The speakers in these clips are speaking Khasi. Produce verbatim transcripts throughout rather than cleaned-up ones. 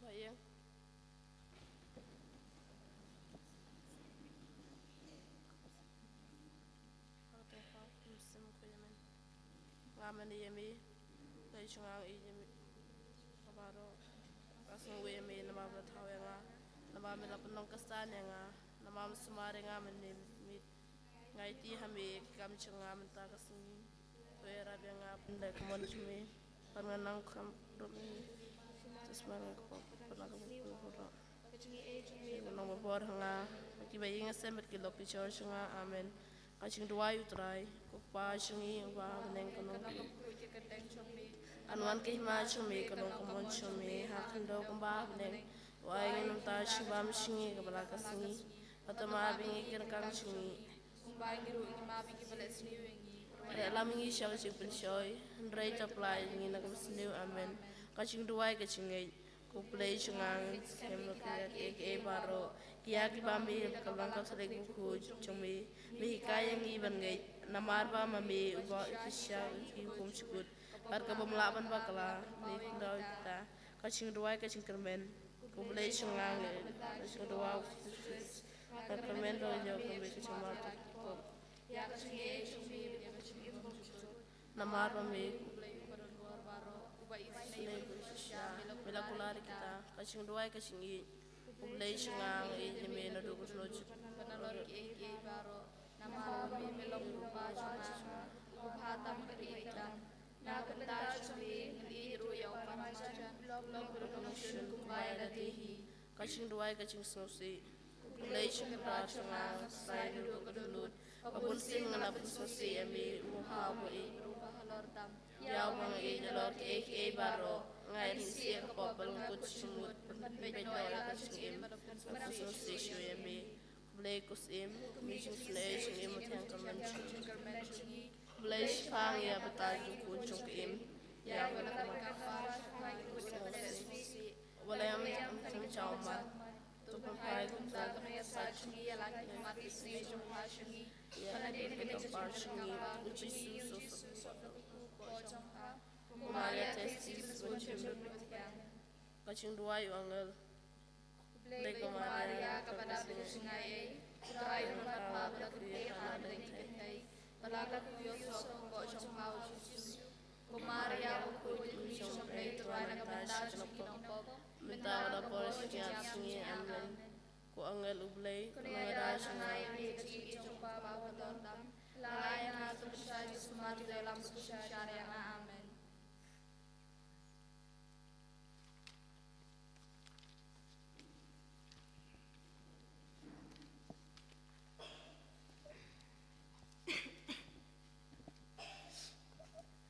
Ïeng. Ka teng pa kum sim ku ïa men. Nga men ïa me. Ka jong nga ïa me. Ka baroh. Ka sngew ïa me namar ba la thaw ïa nga. Namar me la pynlong ka san ïa nga. Namar me sumar ïa nga men ne mit. Nga ïaid ha me ki kam jong nga mynta ka sngi. To ïarap ïa nga pynleh ka mon jong me. Ban nga nang kham ruh me. Tus mar nga ka pop pynleh ka mon jong me. Nong babor ha nga. Ki ba ïing ha sem bad ki lok ki jor jong nga. Amen. Ka jingduwai u Trai. Ko Kpa jong ngi uba ha bneng, ka long. Kan wan ka hima jong me, ka long ka mon jong me ha khyndew kumba ha bneng. Wai ngi mynta jingbam jong ngi kaba la ka sngi. Bad to map ïa ngi ki ryngkang jong ngi. Kumba ngi ruh ngi map ïa kiba leh sniew ïa ngi. Reh lam ïa ngi sha ka jingpynshoi, hynrei to pynlait ïa ngi na kaba sniew. Amen. Ka jingduwai ka jingngeit. Ko Blei jong nga, ngi skhem ïa kiei kiei baroh, ïa kiba me ka long ka thylliej bakhuid jong me. Me hikai ïa ngi ban ngeit, namar ba ma me uba pynshai ïa ki hukum jingkut, bad kaba ym lah ban bakla, me kynduh ïa kita. Ka jingduwai ka jingkyrmen. Ko Blei jong nga, ngi ka jingduwai ka jingkyrmen, to ïoh ka me ka jingmap. Ïa ka jingïeit jong me, ïa ka jingim jong me. Namar ba me, Blei uba don bor baroh, uba isynei, me la kular ïa kita. Ka jingduwai ka jingïeit. Ko Blei jong nga, ngi ïeit ïa me naduh ka dohnud jong nalor kiei kiei baroh. Namar ba me, me long u Kpa jong nga, uba bha tam bad ïeit tam. Na ka bynta jong me ngan ïeit ruh ïa u Kpa marjan, long ka dohnud shun kumba ïa lade hi. Ka jingduwai ka jingsngewsih. Ko Blei Trai Kynrad jong nga, nga khlaiñ naduh ka dohnud. Ba bunsien nga la pynsngewsih ïa me, u bha, uba ïeit, uba halor tam. Ïa uba nga ïeit halor kiei kiei baroh. Nga ïeit shisha ka pop ba lyngkut jingmut, pynpeit noh ïa ka jingim. Nga pynsngewsih shuh ïa me. Ko Blei Khusyim, me jingsnei jingim, u Trai Kynrad jong ngi. Ko Blei shaphang ïa batai jong u Khun jong ka Im. Ïa uba la pynkylla shaphang ïa u Blei. Uba la ïam ïa ka jingjaw mat. To pynphai kumta ka nongïasaid jong ngi ïa la ki mat ki sngi jong u Kpa jong ngi. Ïa la dei ka dei ka jingpynkylla jong ngi. U Jisu u suk suk suk suk suk jong u Kpa. Ko Maria Theisottun, sngewbha jingmut ïa ngi. Ka jingduwai u angel. Khublei ko Maria, kaba dap da ka jingaiei, u Trai u don bad pha, ba la kyrkhu ïa pha ha ryngkat ki kynthei, ba la kyrkhu ïa u soh hapoh jong pha u Jisu. Ko Maria bakhuid, khun jong U Blei, to duwai na ka bynta jong ngi ki nongpop, mynta bad ha ka por jong ka jingïap jong ngi. Amen. Ko angel U Blei, kynmaw da jong nga ïa ka jingïeit jong u Kpa ba kordor tam. La ai ïa nga ka bynta jong u sumar jong u Lamb ba u synshar ïa nga. Amen.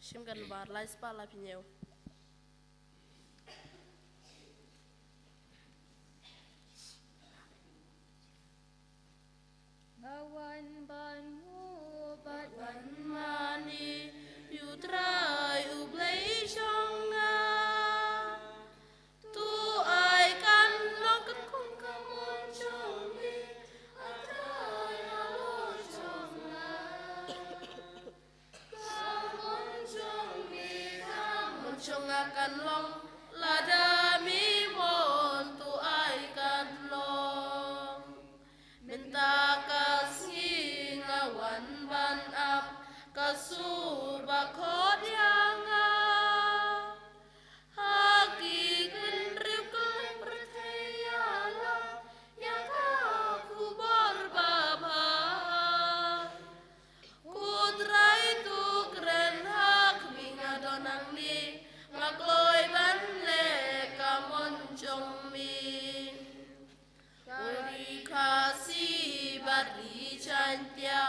Shim ka nambar lai spah laiphew hynñiew. Nga wan ban nguh bad wan mane ïa U Trai U Blei jong nga. To ai kan long katkum ka mon jong me, A Trai halor jong nga. Ka mon jong me, ka mon jong nga kan long, lada me mon to ai kan long. Mynta ka sngi nga wan ban ap ka sur ba khot ïa nga. Ha ki kynriw kylleng pyrthei ïalam ïa ka khubor babha. Ko Trai to kren ha khmih, nga don hangne, nga kloi ban leh ka mon jong me. Ka Ri Khasi bad Ri Jaiñtia,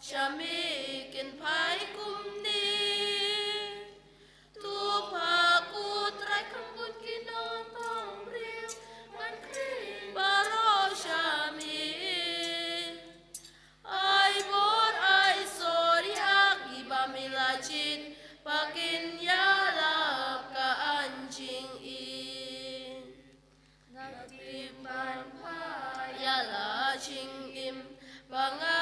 sha me kin phai kumne. To phah ko Trai kham bun ki nongtong briew ban khring baroh sha me. Ai bor ai sor ïa kiba me la jied, ba kin ïalap ka aiñ jingim. Nga tip ban phah ïa la jingim ba nga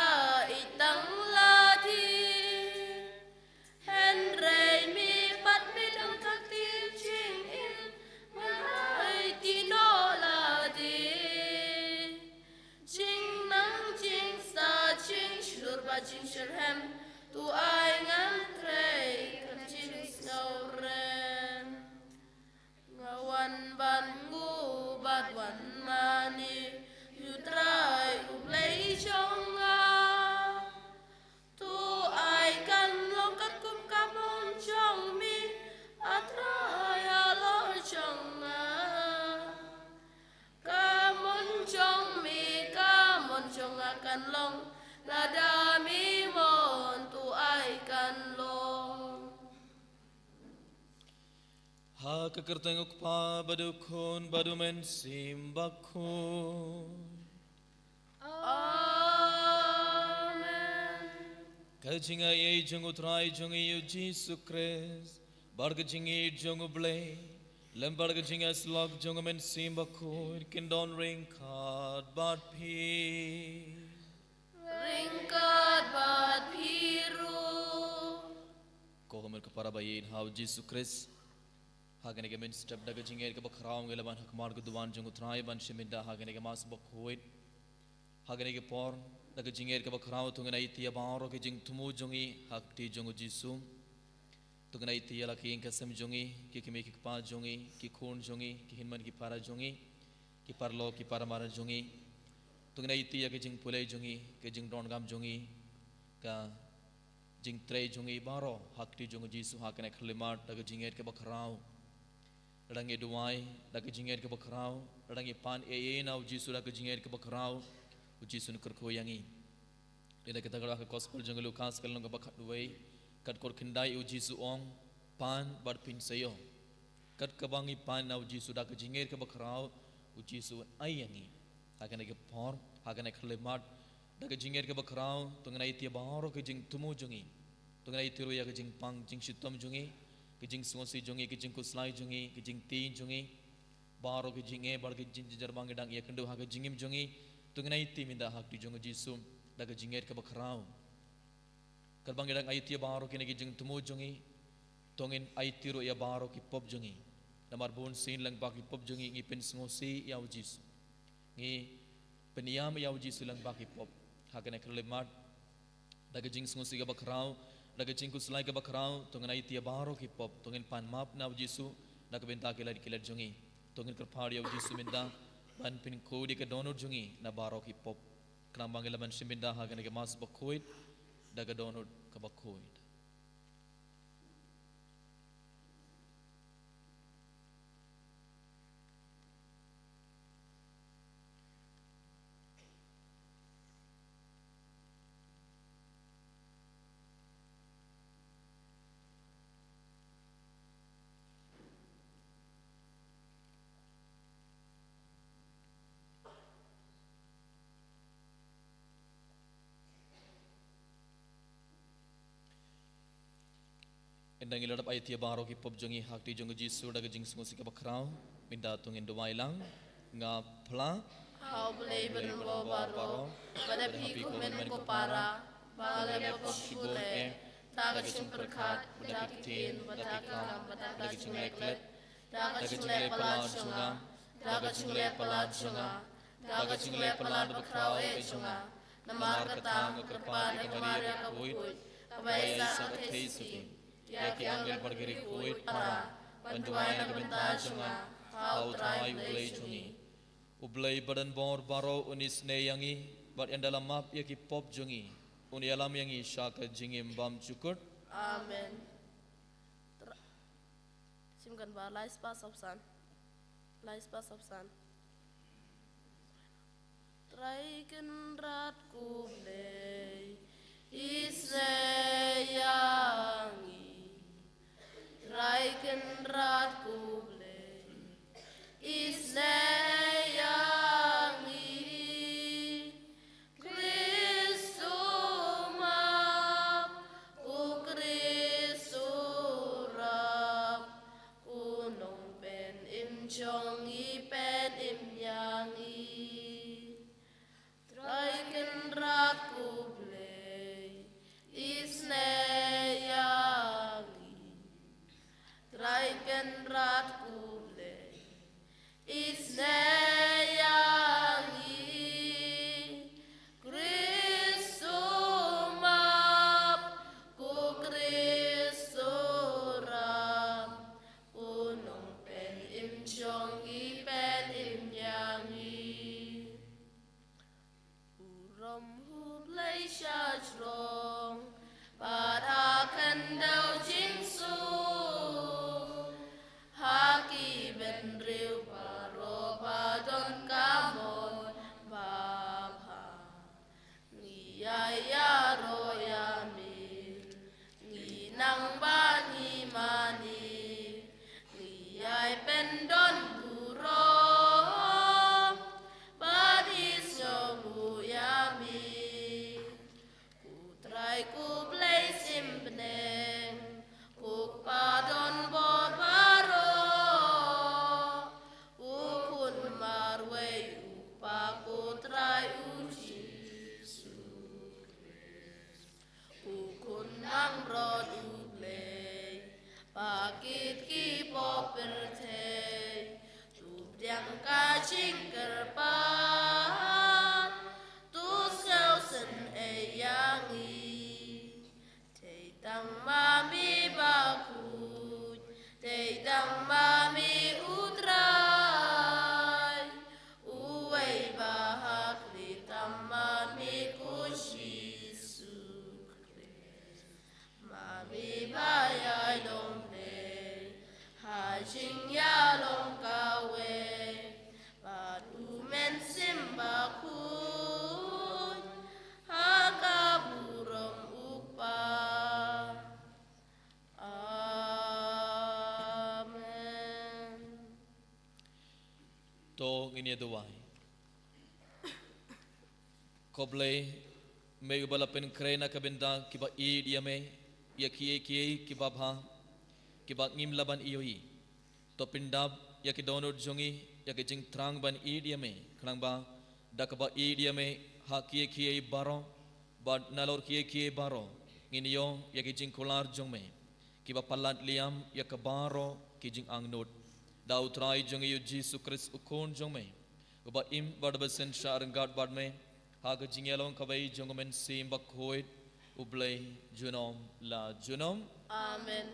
ïeit tang lade. ka jingshitrhem, to ai ngan trei ka jingsngewrem. Nga wan ban nguh bad wan mane ïa u Trai U Blei jong nga. To ai kan long katkum ka mon jong me, A Trai halor jong nga. Ka mon jong me, ka mon jong nga kan long, lada me mon to ai kan long. Ha ka kyrteng U Kpa bad U Khun bad U Mynsiem Bakhuid. Amen. Ka jingaiei jong U Trai jong ngi U Jisu Khrist, bad ka jingïeit jong U Blei, lem bad ka jingïasyllok jong U Mynsiem Bakhuid, kin don ryngkat bad phi. Ryngkat bad phi ruh. Ko hynmen ko para ba ïeit ha U Jisu Khrist, ha kane ka mynstep da ka jingngeit kaba khraw ngi la ban ha khmat ka duwan jong U Trai ban shim bynta ha kane ka Mass bakhuid. Ha kane ka por da ka jingngeit kaba khraw to ngin aiti ïa baroh ki jingthmu jong ngi ha ka kti jong U Jisu. To ngin aiti ïa la ki ïing ki sem jong ngi, ki kmie ki kpa jong ngi, ki khun jong ngi, ki hynmen ki para jong ngi, ki paralok ki paramar jong ngi. To ngin aiti ïa ka jingpule jong ngi, ka jingdon kam jong ngi, ka jingtrei jong ngi baroh ha kti jong U Jisu ha kane ka khyllipmat da ka jingngeit kaba khraw. Lada ngi duwai da ka jingngeit kaba khraw, lada ngi pan ei ei na U Jisu da ka jingngeit kaba khraw, U Jisu un kyrkhu ïa ngi. Lada kita ka Gospel jong u Lukas ka lynnong kaba khatwei, ka dkhot khyndai, U Jisu u ong, pan bad phin sa ïoh. Kat kaba ngi pan na U Jisu da ka jingngeit kaba khraw, U Jisu un ai ïa ngi. Ha kane ka por, ha kane ka khyllipmat, da ka jingngeit kaba khraw, to ngin aiti ïa baroh ki jingthmu jong ngi. To ngin aiti ruh ïa ka jingpang jingshitom jong ngi, ka jingsngewsih jong ngi, ka jingkhuslai jong ngi, ka jingtieng jong ngi. Baroh ki jingeh bad ki jingjynjar ba ngi dang ïakynduh ha ka jingim jong ngi, to ngin aiti mynta ha kti jong U Jisu da ka jingngeit kaba khraw. Katba ngi dang aiti ïa baroh kine ki jingthmu jong ngi, to ngin aiti ruh ïa baroh ki pop jong ngi. Namar bunsien lyngba ki pop jong ngi ngi pynsngewsih ïa U Jisu. Ngi pynïam ïa U Jisu lyngba ki pop. Ha kane ka khyllipmat, da ka jingsngewsih kaba khraw, da ka jingkhuslai kaba khraw, to ngin aiti ïa baroh ki pop, to ngin pan map na U Jisu na ka bynta ki lait ki lait jong ngi. To ngin kyrpad ïa U Jisu mynta ban pynkhuid ïa ka dohnud jong ngi na baroh ki pop. Khnang ba ngin lah ban shim bynta ha kane ka Mass bakhuid da ka dohnud kaba khuid. Ynda ngi la dep aiti ïa baroh ki pop jong ngi ha kti jong U Jisu da ka jingsngewsih kaba khraw, mynta to ngin duwai lang. Nga phla ha U Blei Badonbor baroh, bad ha phi ko hynmen ko para, ba nga la pop shibun eh, da ka jingpyrkhat, da ka ktien, da ka kam, da ka jingleh klet, da ka jingleh palat jong nga, da ka jingleh palat jong nga, da ka jingleh palat bakhraw eh jong nga. Namar kata nga kyrpad ïa ka Maria bakhuid, kaba ïaisah ka theisotti, ïa ki angel bad ki riewkhuid para, ban duwai na ka bynta jong nga ha U Trai U Blei jong ngi. U Blei Badonbor baroh un isynei ïa ngi, bad ynda la map ïa ki pop jong ngi, un ïalam ïa ngi sha ka jingim bymjukut. Amen. Tra-, Shim kan ba lai spah saw phew san. Lai spah saw phew san. Trai Kynrad ko Blei, isynei ïa ngi. Trai Kynrad ko Blei, isynei ïa ngi. Khrist u map, u Khrist u rap, u nongpynim jong ngi, pynim ïa ngi. Trai Kynrad Jrong bad ha khyndew jingsuk, ha ki bynriew baroh ba don ka mon ba bha. Ngi ïa ïaroh ïa me, ngi nang ba ngi mane, ngi ïai pyndon burom bad ïa sngewbha ïa me. Ko Trai ko Blei sim bneng, ko Kpa don bor baroh, u Khun marwei, u Kpa ko Trai u Jisu Khrist. U Khun nang rot u Blei, ba kit ki pop pyrthei, to pdiang ka jingkyrpad, to sngewsynei ïa ngi. Dei tang ma me bakhuid, dei tang ma me u Trai, uwei ba ha khlieh, tang ma me ko Jisu Khrist. Ma me ba ïai long Blei ha jingïalong kawei, bad u Mynsiem Bakhuid ha ka burom u Kpa. Amen. To ngin ïa duwai. Ko Blei, me uba la pynkhreh na ka bynta kiba ïeit ïa me, ïa kiei kiei kiba bha, kiba ngim lah ban ïohi. To pyndap ïa ki dohnud jong ngi ïa ki jingthrang ban ïeit ïa me, khnang ba da kaba ïeit ïa me ha kiei kiei baroh, bad nalor kiei kiei baroh, ngin ïoh ïa ki jingkular jong me, kiba palat liam ïa ka baroh ki jingangnud. Da u Trai jong ngi u Jisu Khrist u Khun jong me, uba im bad uba synshar ryngkat bad me ha ka jingïalong kawei jong u Mynsiem Bakhuid, u Blei junom la junom. Amen.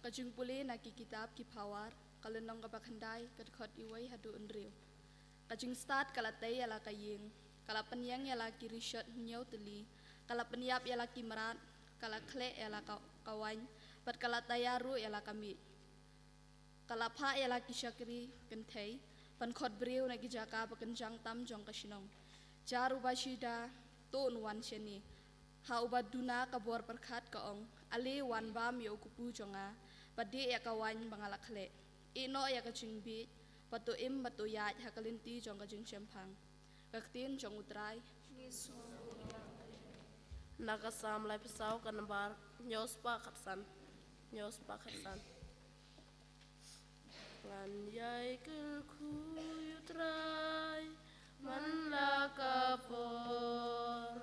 Ka jingpule na ki kitab ki phawar, ka lynnong kaba khyndai, ka dkhot uwei haduh hynriew. Ka jingstad ka la tei ïa la ka ïing, ka la pynïeng ïa la ki rishot hynñiew tylli, ka la pynïap ïa la ki mrad, ka la khleh ïa la ka, ka waiñ, bad ka la taiar ruh ïa la ka miej. Ka la phah ïa la ki shakri kynthei ban khot briew na ki jaka ba kynjang tam jong ka shnong. Jar u Batsheba, to un wan shane. Ha uba duna ka bor pyrkhat ka ong, ale wan bam ïa u kpu jong nga, bad dih ïa ka waiñ ba nga la khleh. Ïeh noh ïa ka jingbieit, bad to im bad to ïaid ha ka lynti jong ka jingshemphang. Ka ktien jong u Trai. Na ka Salm laiphew saw, ka nambar hynñiew spah khatsan. Hynñiew spah khatsan. Ngan ïai kyrkhu ïa u Trai man la ka por.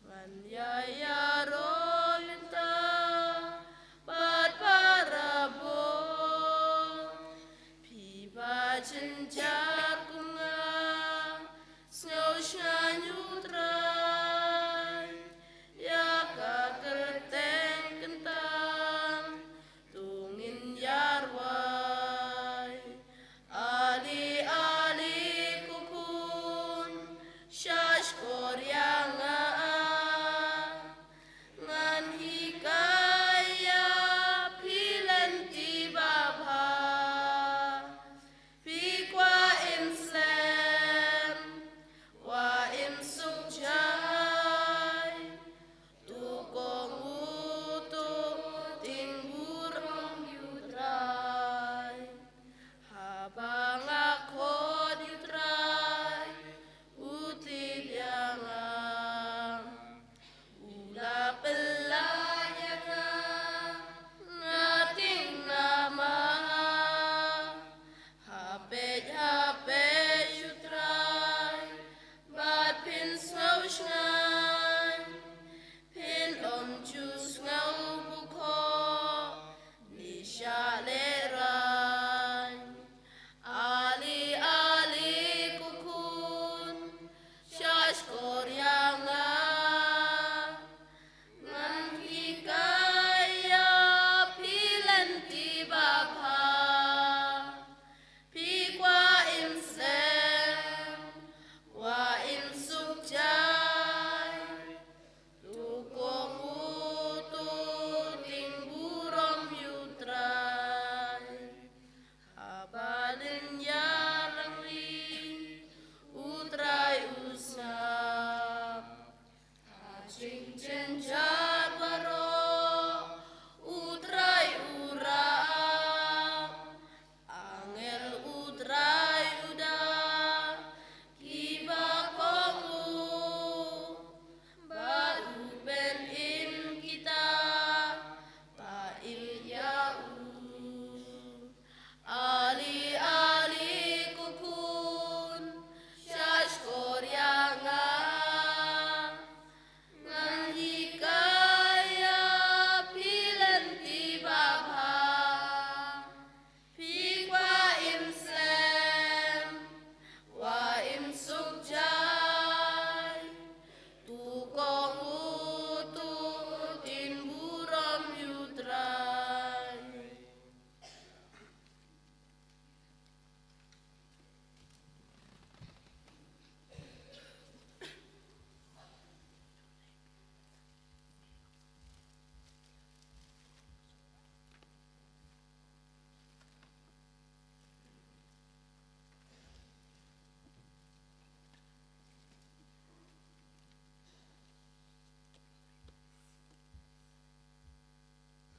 Ngan ïai ïaroh lynta bad parabor. Phi ba jynjar kum nga, sngewsih ïa u Trai. Ïa ka kyrteng kynthang to ngin ïarwai. Ale, ale ko Khun, sngap skhor ïa nga.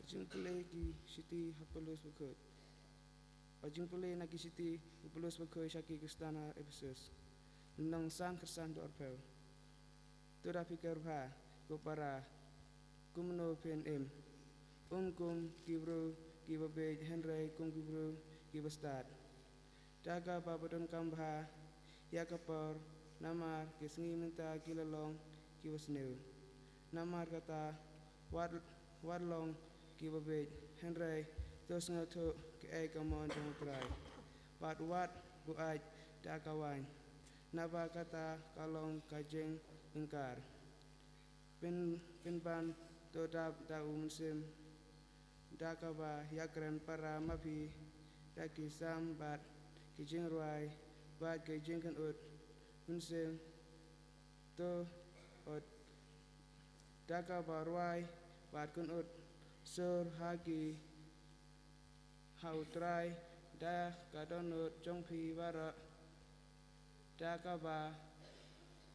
Jingpule ki shithi ha Paulus bakhuid. Ba jingpule na ki shithi u Paulus bakhuid sha ki Khristan ha Ephesus. Lynnong san, kyrsan haduh arphew. To da pyrkhat bha ko para, kumno phin im, ym kum ki briew kiba bieit hynrei kum ki briew kiba stad. Da kaba pyndonkam bha ïa ka por, namar ki sngi mynta ki la long kiba sniew. Namar kata, wat, wat long kiba bieit hynrei to sngewthuh kaei ka mon jong U Trai. Bad wat buaid da ka wain, naba kata ka long ka jingïakynduh. Pyn, pynban to dap da u Mynsiem, da kaba ïakren para ma phi da ki salm bad ki jingrwai bad ki jingkynnoh mynsiem. To ot da kaba rwai bad kynnoh sur ha ki, ha U Trai, da ka dohnud jong phi baroh, da kaba,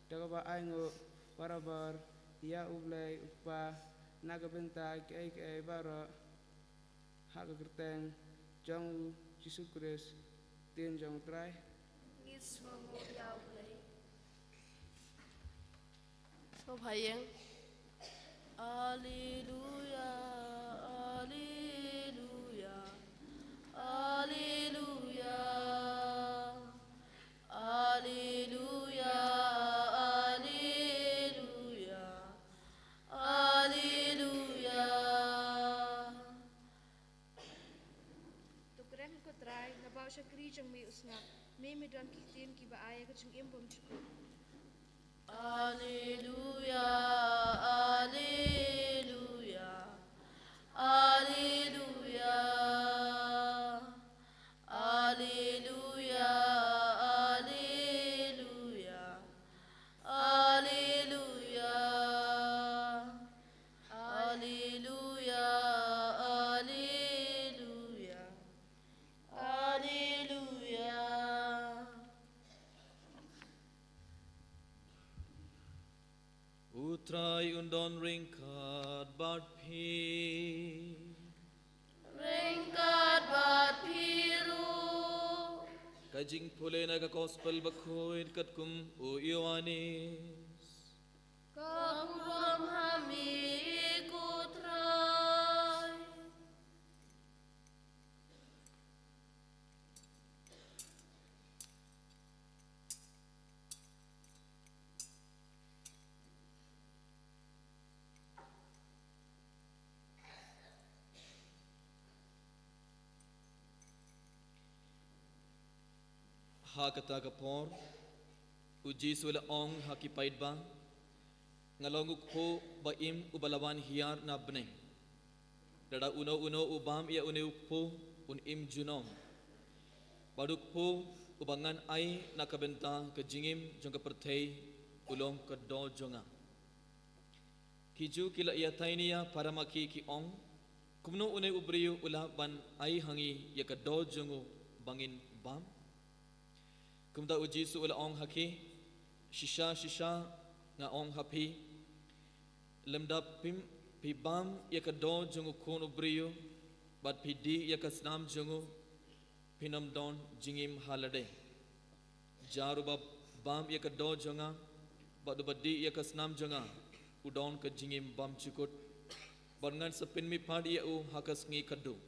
da kaba ainguh barabor ïa U Blei U Kpa na ka bynta kiei kiei baroh, ha ka kyrteng jong U Jisu Khrist, Ktien jong U Trai. Ngi sngewnguh ïa U Blei. Sngewbha ïeng. Alleluia, alleluia, alleluia, alleluia, alleluia, alleluia. To kren ko Trai, naba u shakri jong me u sngap, me me don ki ktien kiba ai ïa ka jingim bymjukut. Alleluia, alleluia, alleluia, alleluia, alleluia, alleluia, alleluia, alleluia, alleluia. U Trai un don ryngkat bad phi. Ryngkat bad phi ruh. Ka jingpule na ka Gospel bakhuid katkum u Ïoannis. Ka burom ha me ko Trai. Ha kata ka por, u Jisu u la ong ha ki paidbah, nga long u kpu ba im uba la wan hiar na bneng. Lada uno uno u bam ïa une u kpu un im junom. Bad u kpu uba ngan ai na ka bynta ka jingim jong ka pyrthei u long ka doh jong nga. Ki Jiw ki la ïathuh ïa para ma ki, ki ong, kumno une u briew u lah ban ai ha ngi ïa ka doh jong u ba ngin bam? Kumta u Jisu u la ong ha ki, shisha shisha nga ong ha phi, lymda phim, phi bam ïa ka doh jong u Khun u briew bad phi dih ïa ka snam jong u, phin ym don jingim ha lade. Jar uba bam ïa ka doh jong nga bad uba dih ïa ka snam jong nga u don ka jingim bymjukut, bad ngan sa pynmihpat ïa u ha ka sngi khatduh.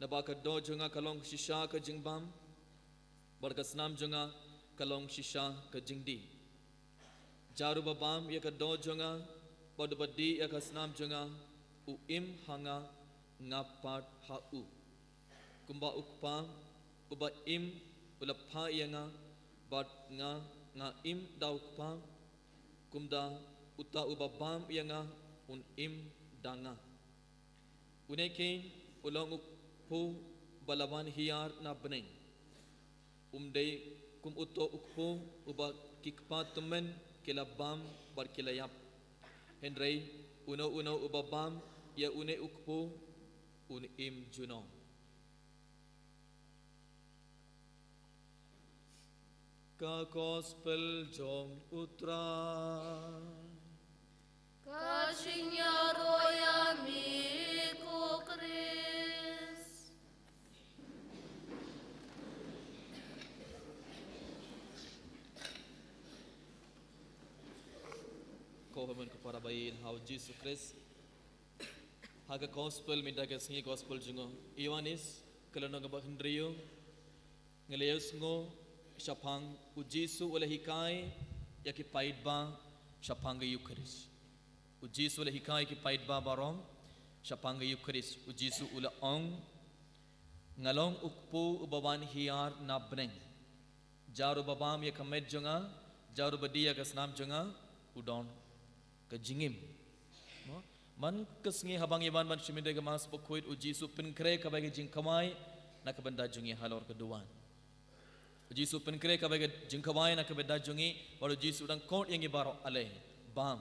Naba ka doh jong nga ka long shisha ka jingbam, bad ka snam jong nga ka long shisha ka jingdih. Jar uba bam ïa ka doh jong nga bad uba dih ïa ka snam jong nga u im ha nga, nga pat ha u. Kumba u Kpa uba im u la phah ïa nga bad nga, nga im da u Kpa, kumta uta uba bam ïa nga un im da nga. Une keiñ u long u kpu ba la wan hiar na bneng. Um dei kum uto u kpu uba ki kpa tymmen ki la bam bad ki la ïap. Hynrei uno uno uba bam ïa une u kpu un im junom. Ka Gospel jong U Trai. Ka jingïaroh ïa me Ka para baieit ha u Jisu Khrist. Ha ka gospel mynta ka sngi, gospel jong u Ïoannis, ka lynnong kaba hynriew, ngi la ïohsngew shaphang u Jisu u la hikai ïa ki paidbah shaphang ka Ïukharist. U Jisu u la hikai ïa ki paidbah baroh shaphang ka Ïukharist. U Jisu u la ong, "Nga long u kpu uba wan hiar na bneng. Jar uba bam ïa ka met jong nga, jar uba die ïa ka snam jong nga, u don ka jingim." Mo? Man ka sngi haba ngi wan ban shim ïa ka Mass Bakhuid, u Jisu pynkhreh kawei ka jingkhawai na ka bynta jong ngi halor ka duwan. U Jisu pynkhreh kawei ka jingkhawai na ka bynta jong ngi, bad u Jisu u dang khot ïa ngi baroh, "Ale, bam,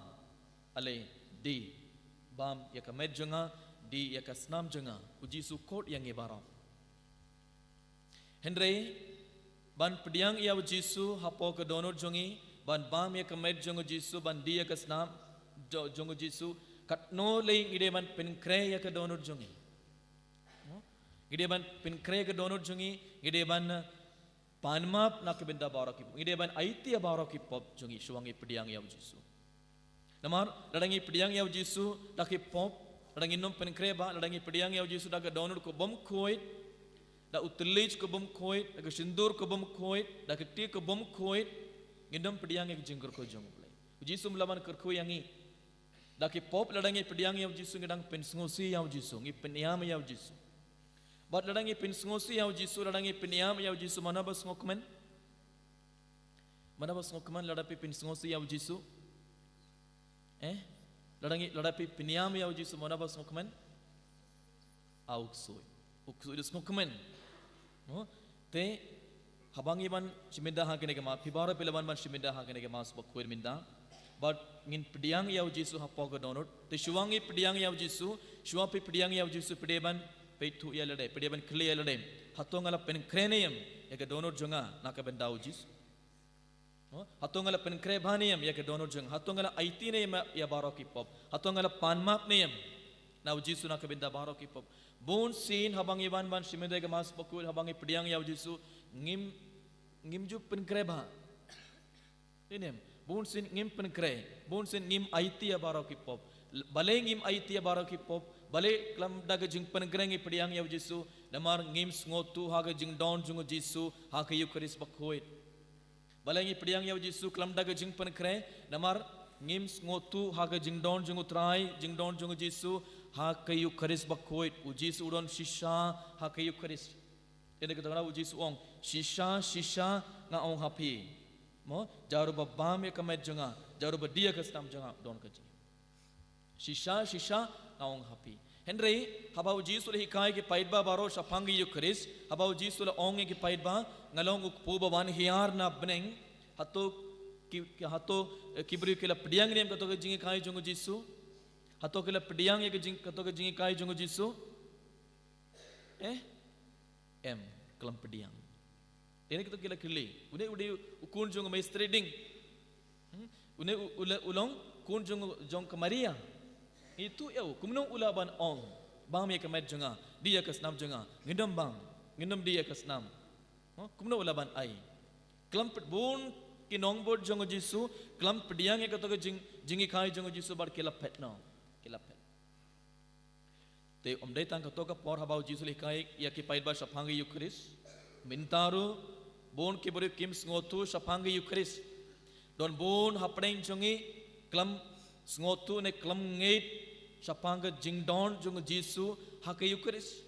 ale, die. Bam ïa ka met jong nga, die ïa ka snam jong nga." U Jisu u khot ïa ngi baroh. Hynrei ban pdiang ïa u Jisu hapoh ka dohnud jong ngi, ban bam ïa ka met jong u Jisu, ban die ïa ka snam jo-, jong u Jisu, katno lei ngi dei ban pynkhreh ïa ka dohnud jong ngi? Ngi dei ban pynkhreh ïa ka dohnud jong ngi, ngi dei ban, eh, pan map na ka bynta baroh ki pop. Ngi dei ban aiti ïa baroh ki pop jong ngi shuwa ngi pdiang ïa u Jisu. Namar lada ngi pdiang ïa u Jisu da ki pop, lada ngin ym pynkhreh bha, lada ngi pdiang ïa u Jisu da ka dohnud ka bym khuid, da u thylliej ka bym khuid, da ka sindur ka bym khuid, da ka kti ka bym khuid, ngin ym pdiang ïa ka jingkyrkhu jong u Blei. U Jisu um lah ban kyrkhu ïa ngi da ki pop. Lada ngi pdiang ïa u Jisu, ngi dang pynsngewsih ïa u Jisu, ngi pynïam ïa u Jisu. Bad lada ngi pynsngewsih ïa u Jisu, lada ngi pynïam ïa u Jisu, mano ba sngewkmen? Mano ba sngewkmen lada phi pynsngewsih ïa u Jisu? Eh? Lada ngi, lada phi pynïam ïa u Jisu, mano ba sngewkmen? Ah, u ksuid. U ksuid u sngewkmen. Mo? Te haba ngi wan shim ïa ka, ha kane ka Mass, phi baroh phi la wan ban shim ïa ka, ha kane ka Mass Bakhuid mynta. Bad ngin pdiang ïa u Jisu hapoh ka dohnud. Te shuwa ngi pdiang ïa u Jisu, shuwa phi pdiang ïa u Jisu, phi dei ban peit thuh ïa lade, phi dei ban kylli ïa lade, "Hato nga la pynkhreh ne em ïa ka dohnud jong nga na ka bynta u Jisu? Mo? Hato nga la pynkhreh bha ne em ïa ka dohnud jong nga? Hato nga la aiti ne em ïa baroh ki pop? Hato nga la pan map ne em na u Jisu na ka bynta baroh ki pop?" Bun sien haba ngi wan ban shim ïa ka Mass Bakhuid, haba ngi pdiang ïa u Jisu, ngim, ngim ju pynkhreh bha. Ïa ne em, bun sien ngim pynkhreh, bun sien ngim aiti ïa baroh ki pop. L-, balei ngim aiti ïa baroh ki pop? Balei khlem da ka jingpynkhreh ngi pdiang ïa u Jisu? Namar ngim sngewthuh ha ka jingdon jong u Jisu ha ka Ïukharist Bakhuid. Balei ngi pdiang ïa u Jisu khlem da ka jingpynkhreh? Namar ngim sngewthuh ha ka jingdon jong u Trai, jingdon jong u Jisu ha ka Ïukharist Bakhuid. U Jisu u don shisha ha ka Ïukharist. Ïa kata ka daw u Jisu u ong, "Shisha, shisha nga ong ha phi." Mo, jar uba bam ïa ka met jong nga, jar uba die ïa ka snam jong nga, u don ka jingim. Shisha, shisha nga ong ha phi. Hynrei haba u Jisu u la hikai ïa ki paidbah baroh shaphang ka Ïukharist, haba u Jisu u la ong ïa ki paidbah, "Nga long u kpu ba wan hiar na bneng." Hato ki, ki, hato, eh, ki briew ki la pdiang ne em kato ka jinghikai jong u Jisu? Hato ki la pdiang ïa ka jing, kato ka jinghikai jong u Jisu? Eh? Em, khlem pdiang. Ïa kito ki la kylli. Une u dei u khun jong u mistri ding. Hmm? Une u, u la, u long khun jong, jong ka Maria. Ngi ïathuh ïa u, kumno u lah ban ong, "Bam ïa ka met jong nga, die ïa ka snam jong nga"? Ngin ym bam, ngin ym die ïa ka snam. Mo, kumno u lah ban ai? Khlem pd-, bun ki nongbud jong u Jisu khlem pdiang ïa kato ka jing, jinghikai jong u Jisu bad ki la phet noh. Ki la phet. Te ym dei tang kato ka por haba u Jisu u la hikai ïa ki paidbah shaphang ka Ïukharist. Mynta ruh bun ki briew kim sngewthuh shaphang ka Ïukharist. Don bun hapdeng jong ngi khlem sngewthuh ne khlem ngeit shaphang ka jingdon jong u Jisu ha ka Ïukharist.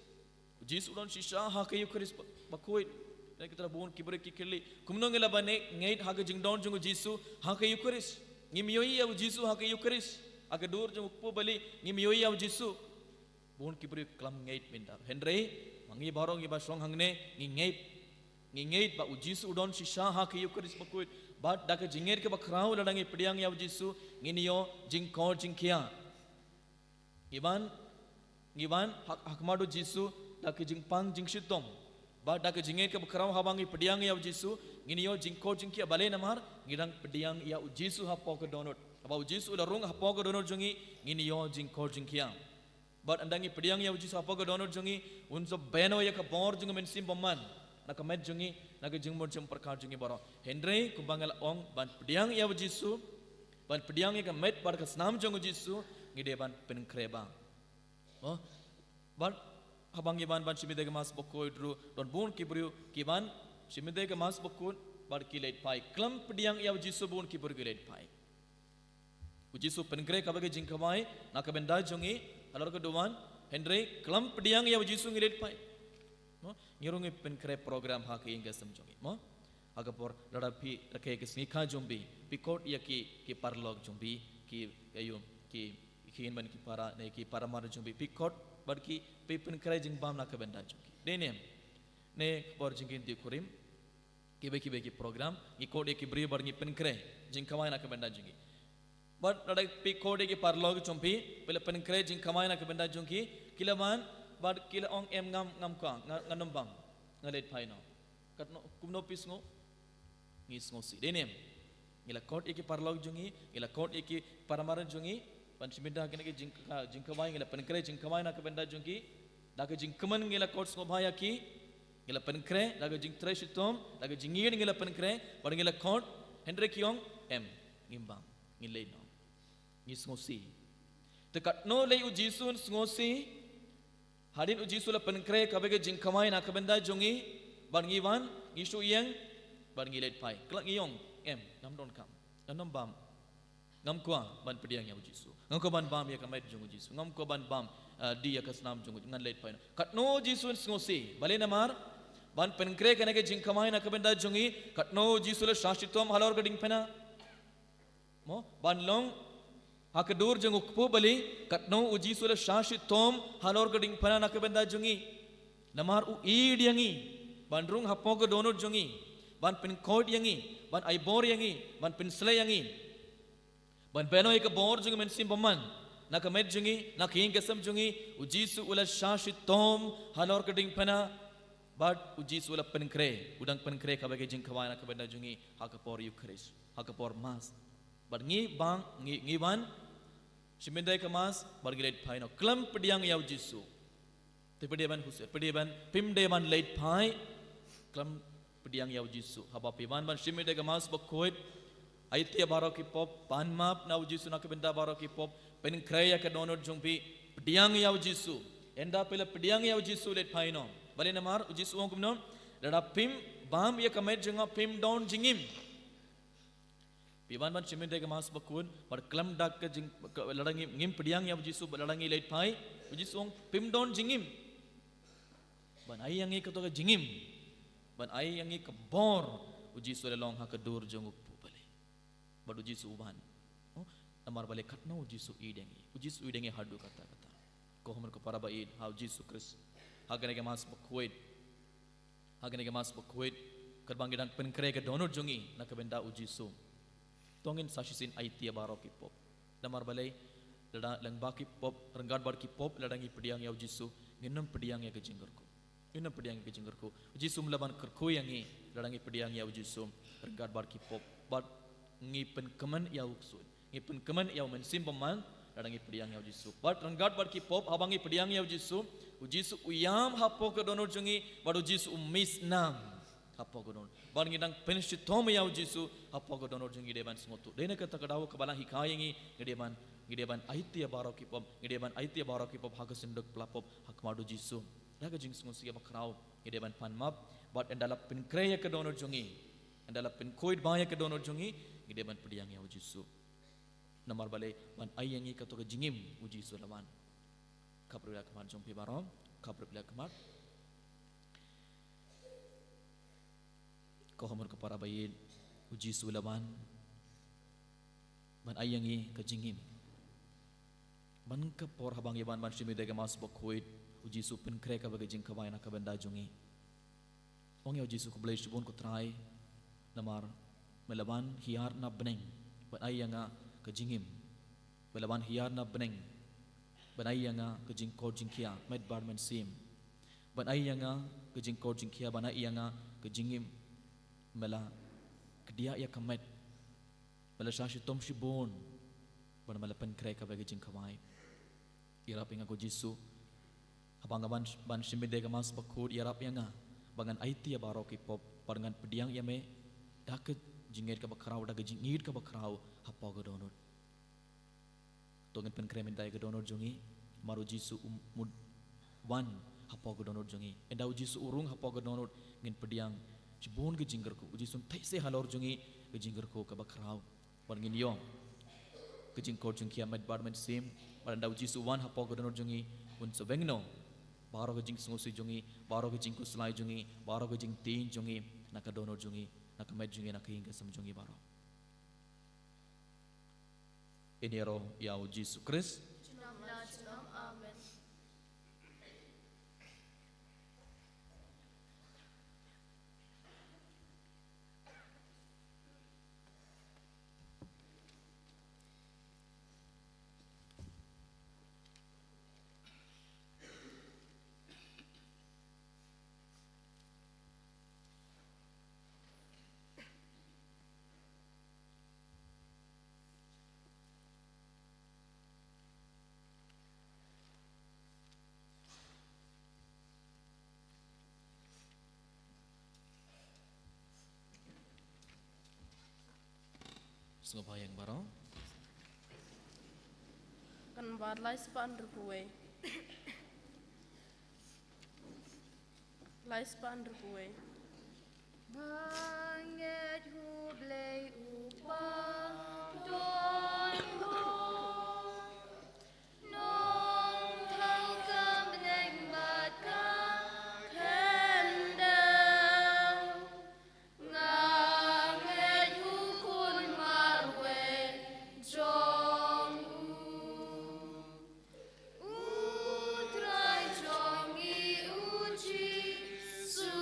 U Jisu u don shisha ha ka Ïukharist ba, bakhuid. Ïa kata bun ki briew ki kylli, kumno ngi lah ban ngeit ha ka jingdon jong u Jisu ha ka Ïukharist? Ngim ïohi ïa u Jisu ha ka Ïukharist. Ha ka dur jong u kpu bali ngim ïohi ïa u Jisu. Bun ki briew khlem ngeit mynta. Hynrei ma ngi baroh ngi ba shong hangne ngi ngeit. Ngi ngeit ba u Jisu u don shisha ha ka Ïukharist bakhuid. Bad da ka jingngeit kaba khraw lada ngi pdiang ïa u Jisu, ngin ïoh jingkor jingkhiah. Ngi wan, ngi wan ha, ha khmat u Jisu da ka jingpang jingshitom. Bad da ka jingngeit kaba khraw haba ngi pdiang ïa u Jisu, ngin ïoh jingkor jingkhiah. Balei? Namar ngi dang pdiang ïa u Jisu hapoh ka dohnud. Haba u Jisu u la rung hapoh ka dohnud jong ngi, ngin ïoh jingkor jingkhiah. Bad ynda ngi pdiang ïa u Jisu hapoh ka dohnud jong ngi, un sa bynta ïa ka bor jong u Mynsiem Bakhuid na ka met jong ngi, na ka jingmut jingpyrkhat jong ngi baroh. Hynrei kumba nga la ong, ban pdiang ïa u Jisu, Ban pdiang ïa ka met bad ka snam jong u Jisu, ngi dei ban pynkhreh bha. Mo? Bad haba ngi wan ban shim ïa ka Mass bakhuid ruh, don bun ki briew ki wan shim ïa ka Mass bakhuid bad ki leit phai. Khlem pdiang ïa u Jisu bun ki briew ki leit phai. U Jisu pynkhreh kaba ka jingkhawai na ka bynta jong ngi halor ka duwan, hynrei khlem pdiang ïa u Jisu ngi leit phai. Mo? Ngi ruh ngi pynkhreh program ha ka ïing ka sem jong ngi. Mo? Ha ka por lada phi rakhe ka sngi kha jong phi, phi khot ïa ki, ki paralok jong phi, ki, ayu, ki, ki hynmen ki para, ne ki para mar jong phi, phi khot bad ki, phi pynkhreh jingbam na ka bynta jong ki. Dei ne em? Ne ka por jingkynti kurim, kiwei kiwei ki program, ngi khot ïa ki briew bad ngi pynkhreh jingkhawai na ka bynta jong ki. Bad lada phi khot ïa ki paralok jong phi, phi la pynkhreh jingkhawai na ka bynta jong ki, ki la wan, bad ki la ong em ngam, ngam kwah, nga, ngan ym bam, nga leit phai noh. Katno, kumno phi sngew? Ngi sngewsih. Dei ne em? Ngi la khot ïa ki paralok jong ngi, ngi la khot ïa ki para mar jong ngi, ban shim bynta kane ka jing, ka jingkhawai, ngi la pynkhreh jingkhawai na ka bynta jong ki, da ka jingkmen ngi la khot sngewbha ïa ki, ngi la pynkhreh, da ka jingtrei shitom, da ka jingïeit ngi la pynkhreh, bad ngi la khot, hynrei ki ong, em, ngim bam, ngin leit noh. Ngi sngewsih. Te katno lei u Jisu un sngewsih, hadien u Jisu la pynkhreh kaba ka jingkhawai na ka bynta jong ngi, bad ngi wan, ngi shu ïeng, bad ngi leit phai. Khlem ngi ong, em, ngam donkam, ngan ym bam. Ngam kwah ban pdiang ïa u Jisu. Ngam kwah ban bam ïa ka met jong u Jisu. Ngam kwah ban bam, eh, die ïa ka snam jong u Jisu. Ngan leit phai noh. Katno u Jisu un sngewsih. Balei namar ban pynkhreh kane ka jingkhawai na ka bynta jong ngi. Katno u Jisu la shah shitom halor ka diengphna. Mo, ban long ha ka dur jong u kpu bali, katno u Jisu la shah shitom halor ka diengphna na ka bynta jong ngi. Namar u ïeit ïa ngi, ban rung hapoh ka dohnud jong ngi, ban pynkhuid ïa ngi, ban ai bor ïa ngi, ban pynsleh ïa ngi. Ban bynrap ïa ka bor jong u Mynsiem Bakhuid na ka met jong ngi, na ka ïing ka sem jong ngi, u Jisu u la shah shitom halor ka diengphna, bad u Jisu u la pynkhreh, u dang pynkhreh kaba ka jingkhawai na ka bynta jong ngi, ha ka por Eukharist, ha ka por Mass. Bad ngi bang, ngi, ngi wan shim bynta ka Mass, bad ngi leit phai noh. Khlem pdiang ïa u Jisu. Te phi dei ban husiar, phi dei ban, phim dei ban leit phai khlem pdiang ïa u Jisu. Haba phi wan ban shim ïa ka Mass bakhuid, aiti ïa baroh ki pop, pan map na u Jisu na ka bynta baroh ki pop, pynkhreh ïa ka dohnud jong phi, pdiang ïa u Jisu. Ynda phi la pdiang ïa u Jisu leit phai noh. Balei namar u Jisu u ong kumno? Lada phim bam ïa ka met jong nga phim don jingim. Phi wan ban shim ïa ka Mass bakhuid, bad khlem da ka jing, ka, lada ngi, ngim pdiang ïa u Jisu, bad lada ngi leit phai, u Jisu u ong, phim don jingim. Ban ai ïa ngi kato ka jingim. Ban ai ïa ngi ka bor, u Jisu u la long ha ka dur jong u kpu bali. Bad u Jisu u wan. Oh, namar balei katno u Jisu u ïeit ïa ngi. U Jisu u ïeit ïa ngi haduh katta katta. Ko hynmen ko para ba ïeit, ha u Jisu Khrist. Ha kane ka Mass bakhuid. Ha kane ka Mass bakhuid, katba ngi dang pynkhreh ka dohnud jong ngi na ka bynta u Jisu, to ngin sa shisien aiti ïa baroh ki pop. Namar balei, lada lyngba ki pop, ryngkat bad ki pop, lada ngi pdiang ïa u Jisu, ngin ym pdiang ïa ka jingkyrkhu. Ngin ym pdiang ïa ka jingkyrkhu. U Jisu um lah ban kyrkhu ïa ngi, lada ngi pdiang ïa u Jisu ryngkat bad ki pop. Bad ngi pynkmen ïa u Ksuid. Ngi pynkmen ïa u Mynsiem Bakhuid, lada ngi pdiang ïa u Jisu. Bad ryngkat bad ki pop, haba ngi pdiang ïa u Jisu, u Jisu u ïam hapoh ka dohnud jong ngi, bad u Jisu u mih snam hapoh ka dohnud. Bad ngi dang pynshitom ïa u Jisu hapoh ka dohnud jong ngi, dei ban sngewthuh. Dei na kata ka daw kaba la hikai ïa ngi, ngi dei ban, ngi dei ban aiti ïa baroh ki pop, ngi dei ban aiti ïa baroh ki pop ha ka synduk pla pop, ha khmat u Jisu. Da ka jingsngewsih bakhraw, ngi dei ban pan map, bad ynda la pynkhreh ïa ka dohnud jong ngi, ynda la pynkhuid bha ïa ka dohnud jong ngi, ngi dei ban pdiang ïa u Jisu. Namar balei, ban ai ïa ngi kato ka jingim, u Jisu u la wan. Khapbriew la khmat jong phi baroh, khapbriew la khmat. Ko hynmen ko para ba ïeit, u Jisu u la wan. Ban ai ïa ngi ka jingim. Ban ka por haba ngi wan ban shim ïa ka Mass bakhuid, u Jisu u pynkhreh kaba ka jingkhawai na ka bynta jong ngi. Ong ïa u Jisu, khublei shibun ko Trai, namar me la wan hiar na bneng ban ai ïa nga ka jingim. Me la wan hiar na bneng ban ai ïa nga ka jingkoit jingkhiah, met bad mynsiem. Ban ai ïa nga ka jingkoit jingkhiah, ban ai ïa nga ka jingim. Me la kdiah ïa ka met. Me la shah shitom shibun. Bad me la pynkhreh kaba ka jingkhawai. Ïarap ïa nga ko Jisu. Haba nga ban, ban shim ïa ka Mass bakhuid, ïarap ïa nga ba ngan aiti ïa baroh ki pop, bad ngan pdiang ïa me da ka jingngeit kaba khraw, da ka jingïeit kaba khraw hapoh ka dohnud. To ngin pynkhreh mynta ïa ka dohnud jong ngi, namar u Jisu um mut wan hapoh ka dohnud jong ngi. Ynda u Jisu u rung hapoh ka dohnud, ngin pdiang shibun ka jingkyrkhu. U Jisu un theh seh halor jong ngi ka jingkyrkhu kaba khraw. Bad ngin ïoh ka jingkor jong ki ïa met bad mynsiem. Bad ynda u Jisu u wan hapoh ka dohnud jong ngi, un sa weng noh baroh ka jingsngewsih jong ngi, baroh ka jingkhuslai jong ngi, baroh ka jingtieng jong ngi na ka dohnud jong ngi, na ka met jong ngi, na ka ïing ka sem jong ngi baroh. Ngin ïaroh ïa u Jisu Khrist. Junom la junom. Amen. Sngewbha ïa baroh. Kan bar lai spah hynriew phew wei. Lai spah hynriew phew wei. Ba ngeit ha U Blei U Kpa, don Nongthaw ka bneng bad ka khyndew. Nga ngeit ha U Khun marwei jong U, U Trai jong ngi U Jisu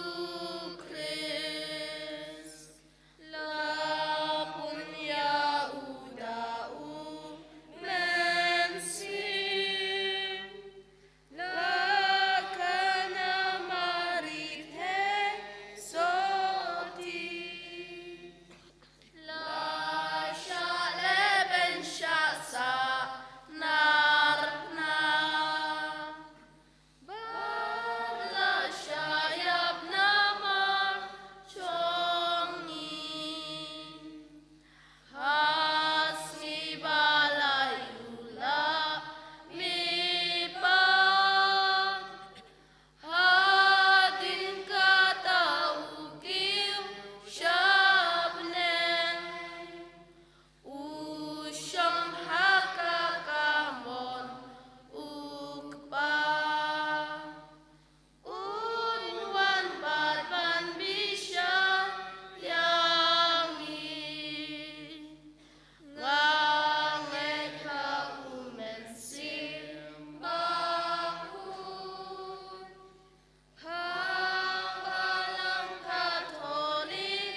Khrist. La pun ïa U da U Mynsiem. La khana Mari thei sotti. La shah leh ban shah sahnarphna. Bad la shah ïap namar jong ngi. Ha sngi ba la ïoh la mihpat. Hadien kata u kiew sha bneng. U shong ha ka kamon U Kpa. Un wan pat ban bishar ïa ngi. Nga ngeit ha U Mynsiem Bakhuid. Ha Balang Katholik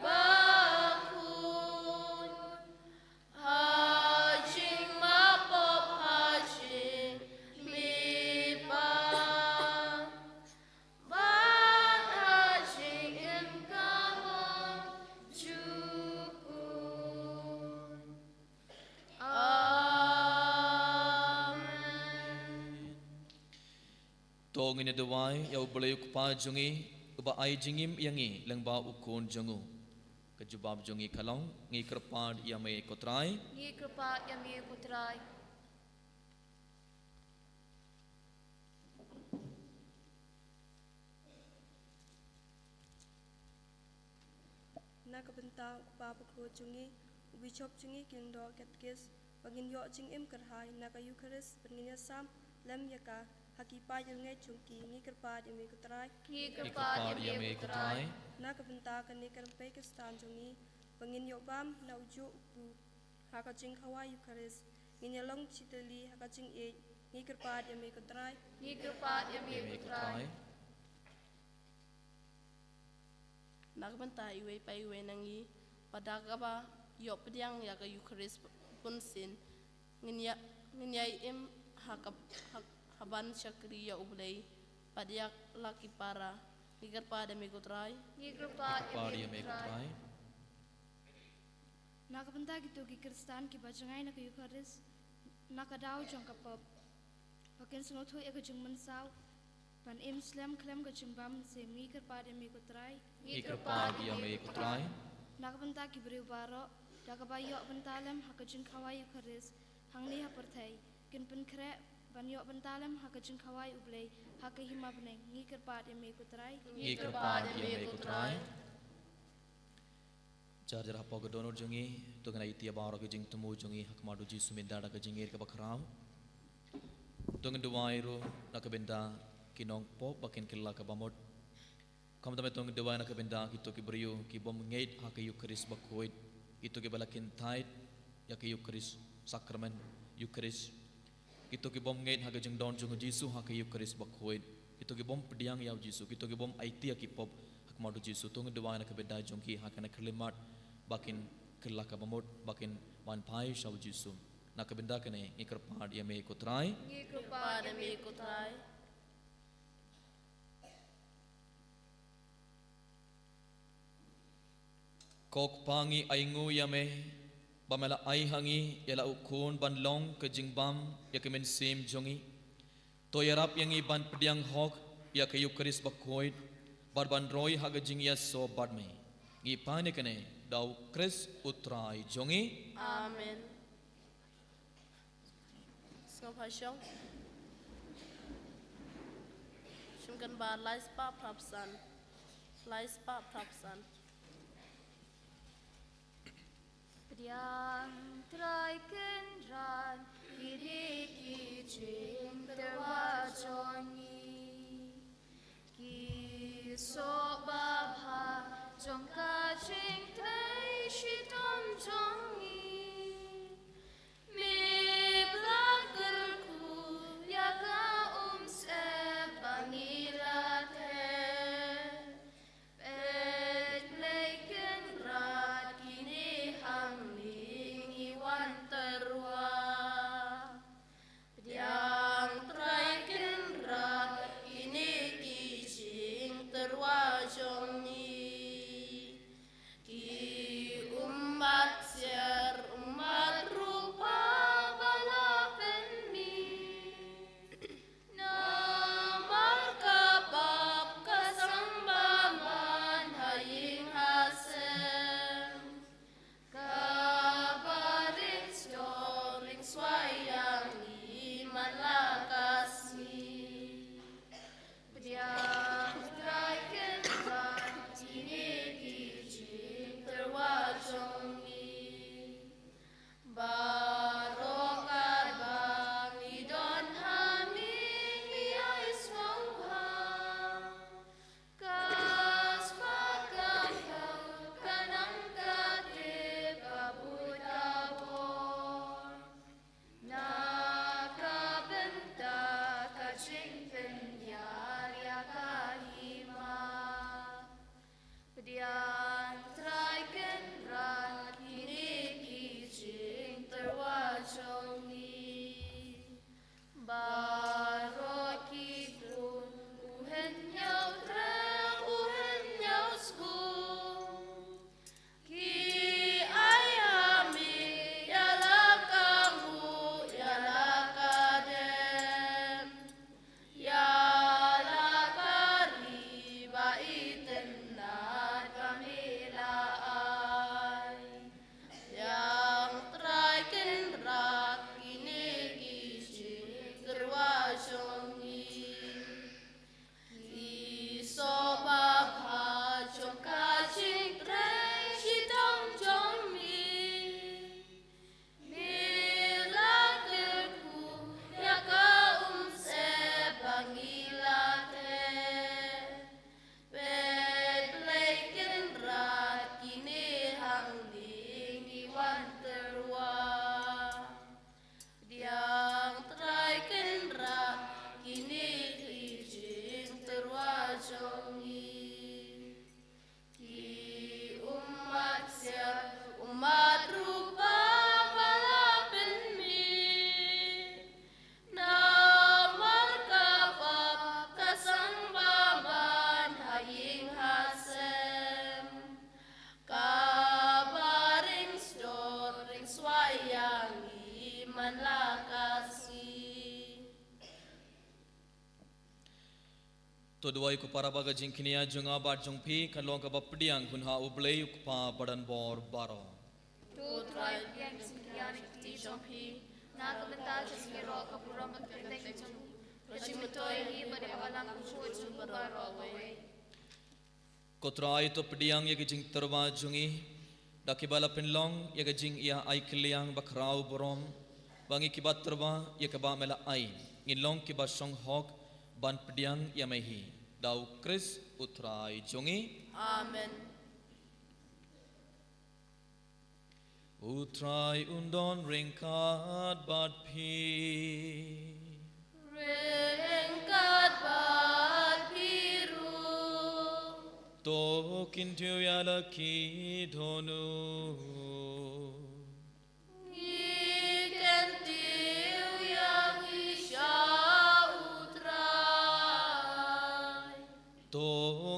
Bakhuid. Ha jingmap pop ha jingmihpat. Bad ha jingim ka bymjukut. Amen. To ngin ïa duwai ïa U Blei U Kpa jong ngi, uba ai jingim ïa ngi lyngba U Khun jong u. Ka jubab jong ngi ka long, ngi kyrpad ïa me ko Trai. Ngi kyrpad ïa me ko Trai. Na ka bynta U Kpa Bakhuid jong ngi, u Bishop jong ngi, ki lyngdoh katekis, ba ngin ïoh jingim kyrhai na ka Eukharist, ba ngin ïasam lem ïa ka ha ki paid riewngeit jong ki, ngi kyrpad ïa me ko Trai. Ngi kyrpad ïa me ko Trai. Na ka bynta kane ka rympei Khristan jong ngi, ba ngin ïoh bam na ujuh u kpu ha ka jingkhawai Eukharist, ngin ïa long shi tylli ha ka jingïeit, ngi kyrpad ïa me ko Trai. Ngi kyrpad ïa me ko Trai. Na ka bynta iwei pa iwei na ngi, ba da kaba ïoh pdiang ïa ka Eukharist bunsien, ngin ïa, ngin ïa im ha ka, ha, ha ban shakri ïa U Blei bad ïa la ki para, ngi kyrpad ïa me ko Trai. Ngi kyrpad ïa me ko Trai. Na ka bynta kito ki Khristan kiba jngai na ka Eukharist na ka daw jong ka pop, ba kin sngewthuh ïa ka jingmynsaw ban im slem khlem ka jingbam mynsiem, ngi kyrpad ïa me ko Trai. Ngi kyrpad ïa me ko Trai. Na ka bynta ki briew baroh, da kaba ïoh bynta lem ha ka jingkhawai Eukharist, hangne ha pyrthei, kin pynkhreh ban ïoh bynta lem ha ka jingkhawai U Blei ha ka hima bneng. Ngi kyrpad ïa me ko Trai. Ngi kyrpad ïa me ko Trai. Jar jar hapoh ka dohnud jong ngi, to ngin ïa ïa baroh ka jingthmu jong ngi ha khmat U Jisu Mynta da ka jingïeit kaba khraw. To ngin duwai ruh na ka bynta ki nongpop ba kin kylla ka bamut. Khamtam to ngin duwai na ka bynta kito ki briew ki bym ngeit ha ka Eukharist bakhuid, kito kiba la kyntait ïa ka Eukharist, sakramen Eukharist. Kito ki bym ngeit ha ka jingdon jong U Jisu ha ka Eukharist bakhuid. Kito ki bym pdiang ïa U Jisu, kito ki bym aiti ïa ki pop ha khmat U Jisu. To ngin duwai na ka bynta jong ki ha kane ka khyllipmat ba kin kylla ka bamut, ba kin wan phai sha U Jisu. Na ka bynta kane ngi kyrpad ïa me ko Trai. Ngi kyrpad ïa me ko Trai. Ko Kpa, ngi ainguh ïa me ba me la ai ha ngi ïa la u Khun ban long ka jingbam ïa ka mynsiem jong ngi. To ïarap ïa ngi ban pdiang hok ïa ka Eukharist bakhuid bad ban roi ha ka jingïasoh bad me. Ngi pan ïa kane da U Khrist U Trai jong ngi. Amen. Sngewbha shong. Shim kan ba lai spah phraphew san. Lai spah phraphew san. Pdiang Trai Kynrad kine ki jingtyrwa jong ngi. Ki soh babha jong ka jingtrei shitom jong ngi. Me ba la kyrkhu ïa ka umsyep ba ngi la theh. Peit Blei Kynrad kine hangne ngi wan tyrwa. Pdiang Trai Kynrad kine ki jingtyrwa jong ngi. Ki ummat siar ummat rupa ba la pynmih. Namar ka pap ka sangba man ha ïing ha sem. Kaba ring sdor ring swai ïa ngi man la ka sngi. Pdiang Trai Kynrad kine ki jingtyrwa jong ngi. Baroh kaba ngi don ha me ngi ai sngewbha. Ka spah ka khaw ka nang ka tip ka buit ka bor. Na ka bynta ka jingpynïar ïa ka hima. Pdiang Trai Kynrad kine ki jingtyrwa jong ngi. Baroh ki khun u hynñiew treh u hynñiew sku. Ki ai ha me ïa la ka nguh ïa la ka dem. Ïa la ka ri ba itynnad ba me la ai. Pdiang Trai Kynrad kine ki jingtyrwa jong ngi. Ki soh babha jong ka jingtrei shitom jong me. Me la kyrkhu ïa ka umsyep ba ngi la theh. Peit Blei Kynrad kine hangne ngi wan tyrwa. Pdiang Trai Kynrad kine ki jingtyrwa jong ngi. Ki ummat siar ummat rupa ba la pynmih. Namar ka pap ka sangba man ha ïing ha sem. Kaba ring sdor ring swai ïa ngi man la ka sngi. To duwai ko para ba ka jingkñia jong nga bad jong phi kan long kaba pdiang hun ha U Blei U Kpa ba donbor baroh. To Trai pdiang jingkñia na ka kti jong phi, Na ka bynta ka jingïaroh ka burom bad ka kyrteng jong u, ba jingmyntoi hi bad ïa ka balang kaba khuid jong u baroh kawei. Ko Trai, to pdiang ïa ka jingtyrwa jong ngi da kiba la pynlong ïa ka jingïa ai kylliang bakhraw burom, ba ngi kiba tyrwa ïa kaba me la ai, ngin long kiba shong hok ban pdiang ïa me hi. Da u Khrist u Trai jong ngi. Amen. U Trai un don ryngkat bad phi. Ryngkat bad phi ruh. To kyntiew ïa la ki dohnud. Ngi kyntiew ïa ngi sha u Trai. To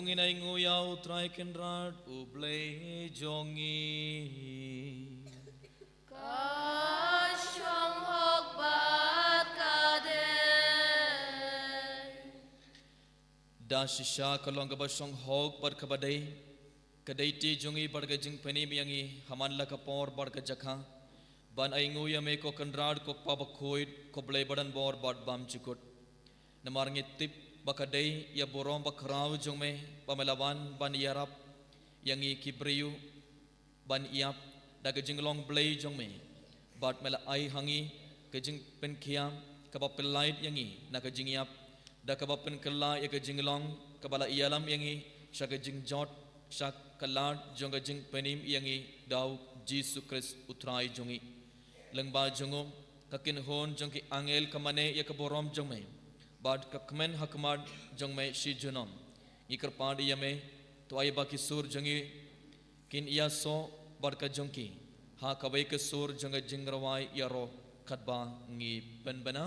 ngin ainguh ïa u Trai Kynrad u Blei jong ngi. Ka shong hok bad ka dei. Da shisha ka long kaba shong hok bad kaba dei, ka dei te jong ngi bad ka jingpynim ïa ngi ha man la ka por bad ka jaka, ban ainguh ïa me ko Kynrad ko Kpa bakhuid, ko Blei badonbor bad bymjukut. Namar ngi tip ba ka dei ïa burom bakhraw jong me ba me la wan ban ïarap ïa ngi ki briew ban ïap da ka jinglong Blei jong me. Bad me la ai ha ngi ka jingpynkhiah kaba pyllait ïa ngi na ka jingïap, da kaba pynkylla ïa ka jinglong kaba la ïalam ïa ngi sha ka jingjot, sha ka lad jong ka jingpynim ïa ngi da u Jisu Khrist u Trai jong ngi. Lyngba jong u, ka kynhun jong ki angel ka mane ïa ka burom jong me, bad ka kmen ha khmat jong me shi junom. Ngi kyrpad ïa me, to ai ba ki sur jong ngi kin ïasoh bad ka jong ki ha kawei ka sur jong ka jingrwai ïaroh katba ngi pynbna.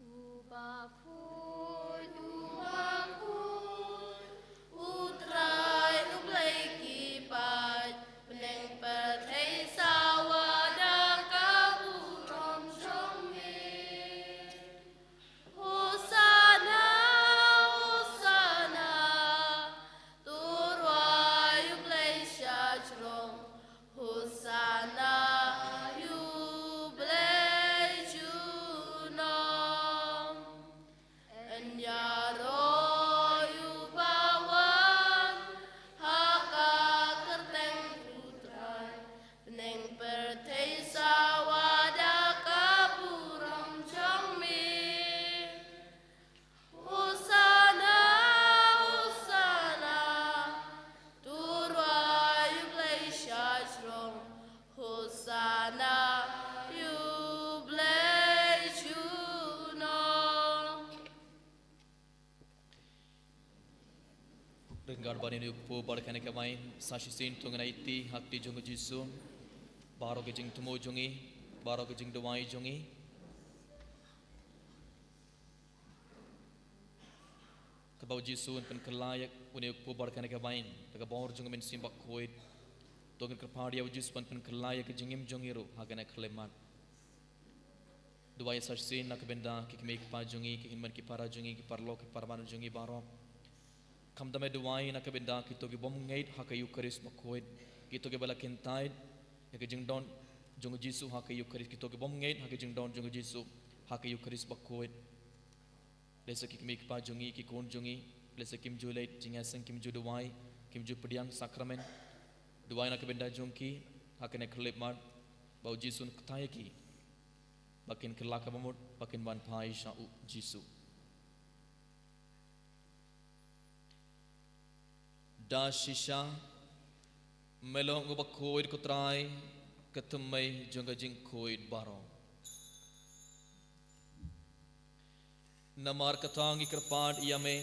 U bakhuid, u bakhuid, u Trai u Blei ki paid, bneng pyrthei sawa da ka burom jong me. Hosana, Hosana, to rwai u Blei shajrong. Hosana ïa u Blei junom. Yn ïaroh ïa uba wan ha ka kyrteng u Trai. Bneng pyrthei sawa da ka burom jong me. Hosana, Hosana, to rwai u Blei shajrong. Hosana ïa u Blei junom. Ryngkat bad ine u kpu bad kane ka main, sa shisien to ngin aiti ha kti jong u Jisu baroh ki jingthmu jong ngi, baroh ki jingduwai jong ngi. Kaba u Jisu un pynkylla ïa une u kpu bad kane ka main da ka bor jong u Mynsiem Bakhuid, to ngin kyrpad ïa u Jisu ban pynkylla ïa ka jingim jong ngi ruh ha kane ka khyllipmat. Duwai sa shisien na ka bynta ki kmie ki kpa jong ngi, ki hynmen ki para jong ngi, ki paralok ki parabangeit jong ngi baroh. Khamtam duwai na ka bynta kito ki bym ngeit ha ka Eukharist Bakhuid, kito kiba la kyntait ïa ka jingdon jong u Jisu ha ka Eukharist, kito ki bym ngeit ha ka jingdon jong u Jisu ha ka Eukharist Bakhuid. Lehse ki kmie ki kpa jong ngi, ki khun jong ngi, lehse kim ju leit jingïaseng, kim ju duwai, kim ju pdiang sakramen. Duwai na ka bynta jong ki ha kane ka khyllipmat, ba u Jisu un kyntait ïa ki, ba kin kylla kaba mut, ba kin wan phai sha u Jisu. Da shisha, me long uba khuid ko Trai, ka thymmei jong ka jingkhuid baroh. Namar kata ngi kyrpad ïa me,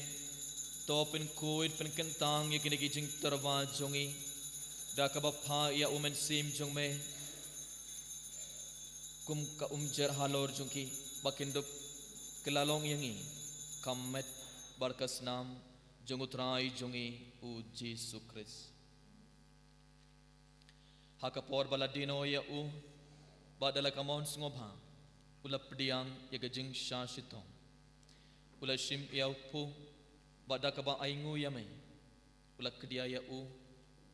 to pynkhuid pynkyntang ïa kine ki jingtyrwa jong ngi da kaba phah ïa u Mynsiem jong me kum ka umjer halor jong ki, ba kin dup kylla long ïa ngi ka met bad ka snam jong u Trai jong ngi u Jisu Khrist. Ha ka por ba la die noh ïa u, bad da la ka mon sngewbha, u la pdiang ïa ka jingshah shitom. U la shim ïa u kpu, bad da kaba ainguh ïa me, u la kdia ïa u,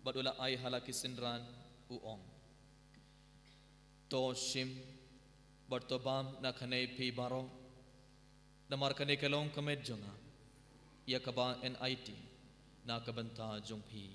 bad u la ai ha la ki synran, u ong: To shim, Bad to bam na kane phi baroh, namar kane ka long ka met jong nga, ïa kaba yn aiti na ka bynta jong phi.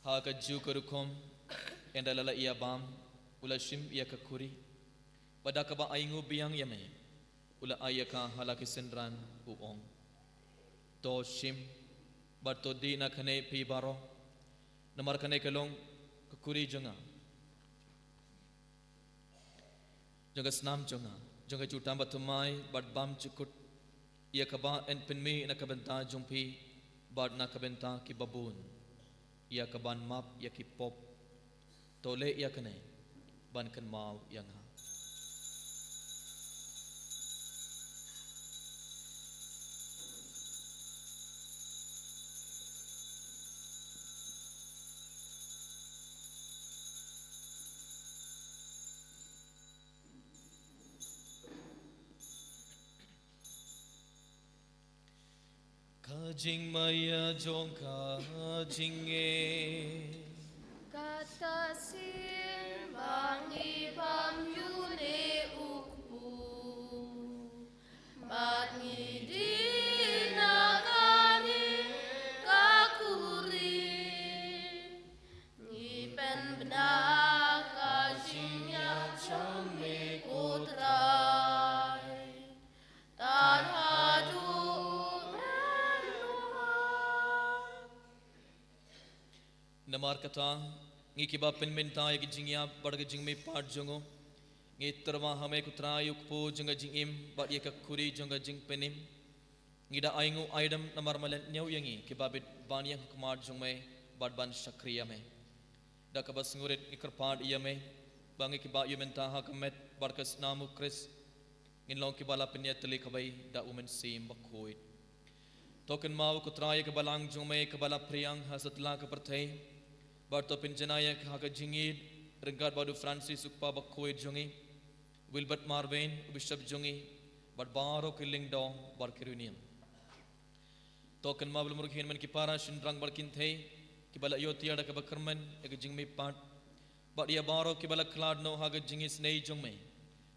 Ha kajuh ka rukom, ynda la la ïa bam, u la shim ïa ka khuri, bad da kaba ainguh biang ïa me, u la ai ïa ka ha la ki synran, u ong: To shim bad to dih na kane phi baroh, namar kane ka long ka khuri jong nga, jong ka snam jong nga, jong ka jutang bathymmai bad bymjukut, ïa kaba yn pynmih na ka bynta jong phi bad na ka bynta ki babun, ïa kaban map ïa ki pop. To leh ïa kane ban kynmaw ïa nga. Ka jingmaïa jong ka jingim. Kata sien ba ngi bam ïa une u kpu, bad ngi dih na kane ka khuri, ngi pynbna ka jingïap jong me, ko Trai, tad haduh u men wai. Namar kata, ngi kiba pynmynta ïa ka jingïap bad ka jingmihpat jong u, ngi tyrwa ha me, ko Trai, ïa u kpu jong ka jingim bad ïa ka khuri jong ka jingpynim. Ngi da ainguh aidam namar me la leit ñiew ïa ngi kiba bit ban ïeng ha khmat jong me bad ban shakri ïa me. Da kaba sngewrit ngi kyrpad ïa me ba ngi kiba ïoh mynta ha ka met bad ka snam u Khrist, ngin long kiba la pynïatylli kawei da u Mynsiem Bakhuid. To kynmaw, ko Trai, ïa ka balang jong me kaba la phriang ha satlak ka pyrthei, bad to pynjanai ïa ka ha ka jingïeid ryngkat bad u Francis u Kpa Bakhuid jong ngi, Wilbert Marwein u Bishop jong ngi, bad baroh ki lyngdoh bad ki riewniam. To kynmaw, ba la mur ki hynmen ki para, shynrang bad kynthei kiba la ïoh tiar da kaba kyrmen ïa ka jingmihpat, bad ïa baroh kiba la khlad noh ha ka jingisynei jong me.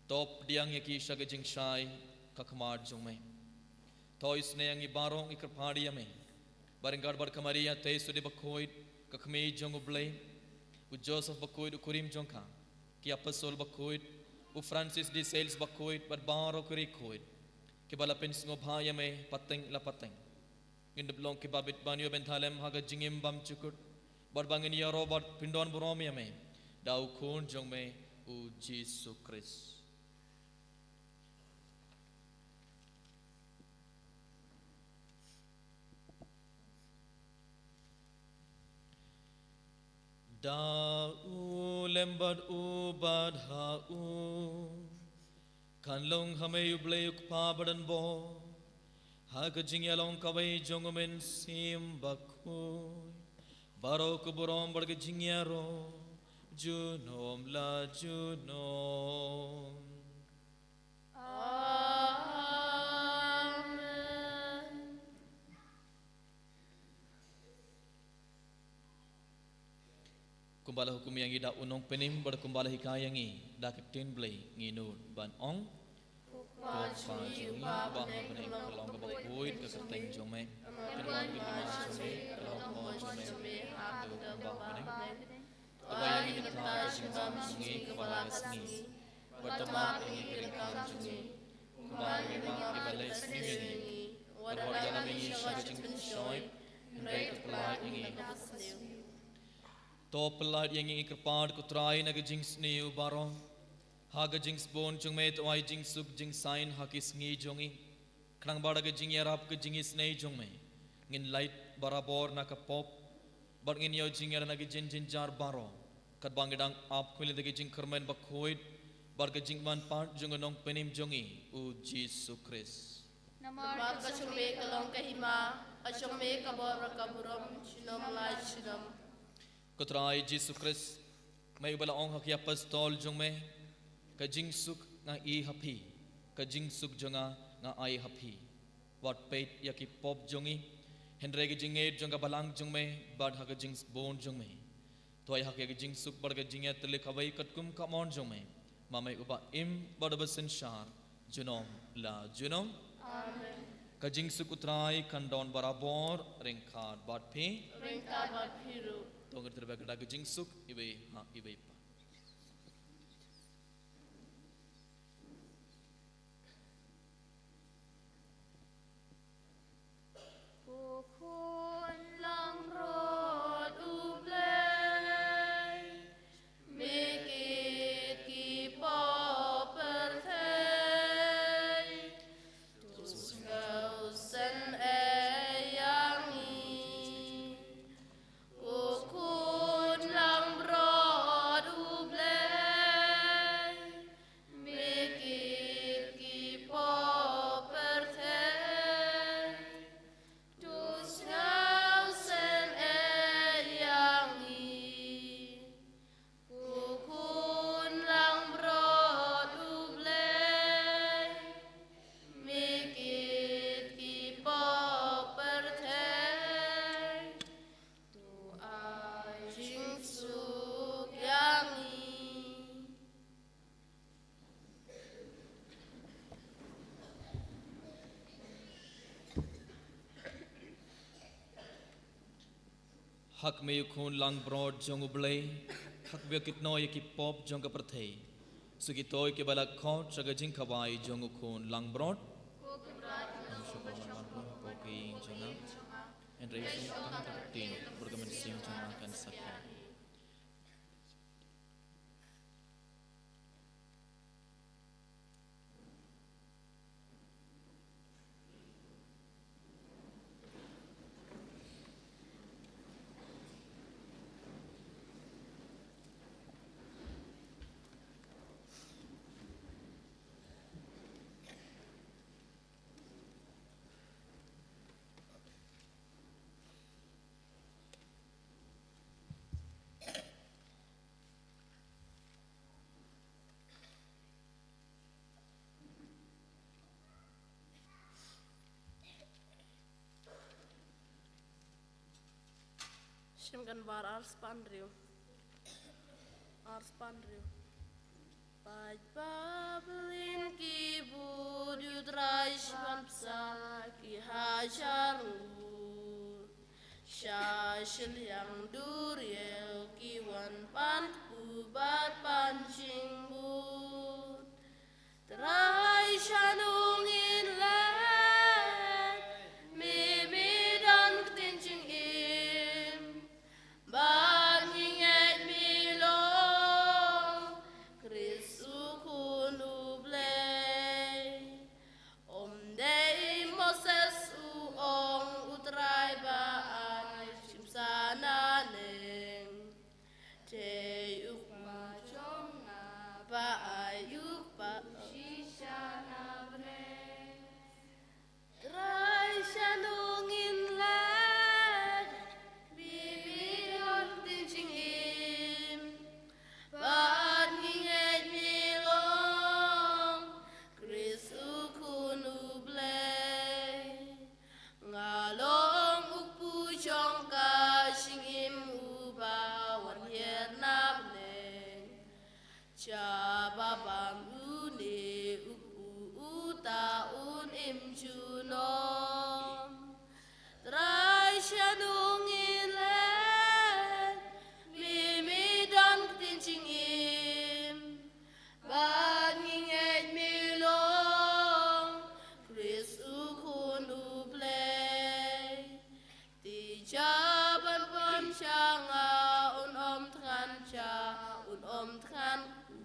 To pdiang ïa ki sha ka jingshai ka khmat jong me. To isynei ïa ngi baroh, ngi kyrpad ïa me, ba ryngkat bad ka Maria Theisotti Bakhuid, ka Kmie jong U Blei, u Joseph Bakhuid u kurim jong ka, ki Apostol Bakhuid, u Francis de Sales Bakhuid bad baroh ki riewkhuid kiba la pynsngewbha ïa me pateng la pateng, ngin da long kiba bit ban ïoh bynta lem ha ka jingim bymjukut, bad ba ngin ïaroh bad pyndonburom ïa me da u Khun jong me, u Jisu Khrist. Da u lem bad u bad ha u, kan long ha me U Blei U Kpa badonbor, ha ka jingïalong kawei jong U Mynsiem Bakhuid, baroh ka burom bad ka jingïaroh junom la junom. Amen. Kumba la hukum ïa ngi da u Nongpynim, bad kumba la hikai ïa ngi da ka ktien Blei, ngin nud ban ong: Ko Kpa jong ngi uba ha bneng, ka long kaba khuid ka kyrteng jong me. Kynmaw ka hima jong me, ka long ka mon jong me, haduh kaba ha bneng. To ai ïa ngi mynta ka jingbam jong ngi kaba la ka sngi, bad to map ïa ngi ki ryngkang jong ngi, kumba ngi map ïa kiba leh sniew ïa ngi. Wat la ïalam ïa ngi sha ka jingpynshoi, hynrei to pyllait ïa ngi na ka sniew. To pyllait ïa ngi, ngi kyrpad, ko Trai, na ka jingsniew baroh. Ha ka jingsbun jong me to ai jingsuk jingsaiñ ha ki sngi jong ngi, khnang ba da ka jingïarap ka jingisynei jong me, ngin lait barabor na ka pop, bad ngin ïoh jingïada na ki jingjynjar baroh, katba ngi dang ap khmih lynti ïa ka jingkyrmen bakhuid bad ka jingmanpat jong u Nongpynim jong ngi, u Jisu Khrist. Namar ka jong me ka long ka hima, ka jong me ka bor, ka burom, junom la junom. Ko U Trai Jisu Khrist, me uba la ong ha ki apostol jong me, ka jingsuk nga ai ha phi, ka jingsuk jong nga nga ai ha phi. Wat peit ïa ki pop jong ngi, hynrei ka jingngeit jong ka balang jong me, bad ha ka jingsbun jong me. To ai ha ka jingsuk bad ka jingïatylli kawei katkum ka mon jong me. Ma me uba im bad uba synshar, junom la junom. Amen. Ka jingsuk U Trai kan don barabor ryngkat bad phi. Ryngkat bad phi ruh. To ngin tyrwa da ka jingsuk iwei ha iwei pat. Ko khun langbrot U Blei, me kit ki pop pyrthei, to sngewsynei ïa ngi. Ko khun langbrot U Blei, me kit ki pop pyrthei, to sngewsynei ïa ngi. Ko khun langbrot U Blei, me kit ki pop pyrthei, to ai jingsuk ïa ngi. Ha kmie u khun langbrot jong U Blei, ha kaba kit noh ïa ki pop jong ka pyrthei. Sa kito kiba la khot sha ka jingkhawai jong u khun langbrot. Ko Kynrad, ym shym pynlong kum ko ki jong nga, hynrei shong tang ka ktien, bad ka mynsiem jong nga kan sa khot. Shim kan bar ar spah hynriew. Ar spah hynriew. Peit ba bun ki bud ïa U Trai sha ban bsa ki hajar ngut. Sha shiliang duriaw ki wan pan kpu bad pan jingbud. Trai shano ngin leit, me me don ktien jingim. Bad ngi ngeit me long Khrist u Khun U Blei. Ym dei Moses u ong U Trai ba ai shim sa na neng. Te u kpa jong nga ba ai u kpa shisha na bneng. Trai shano ngin leit, me me don ktien jingim. Bad ngi ngeit me long Khrist u Khun U Blei. Nga long u kpu jong ka jingim uba wan hiar na bneng. Sha ba bam une u kpu uta un im junom. Trai shano ngin leit, me me don ktien jingim. Bad ngi ngeit me long Khrist u Khun U Blei. Te jia ban pynshah nga un ym thngan jia, un ym thngan kpu.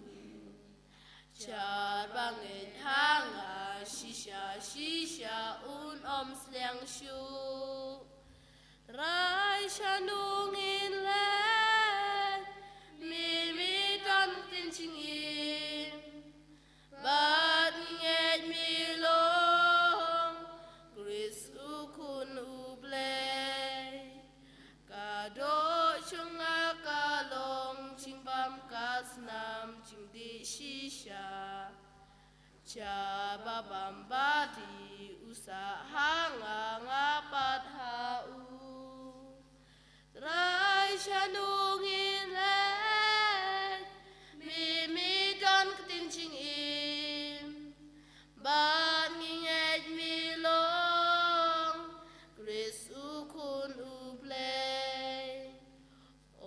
Jar ba ngeit ha nga shisha shisha un ym sliang shuh. Trai shano ngin leit, me me don ktien jingim. Bad ngi ngeit me long Khrist u Khun U Blei. Ka doh jong nga ka shisha. Sha ba bam ba dih u sah ha nga, nga pat ha u. Trai, shano ngin leit? Mi, mi don ktien jingim. Bad ngi ngeit mi long Khrist u Khun u Blei.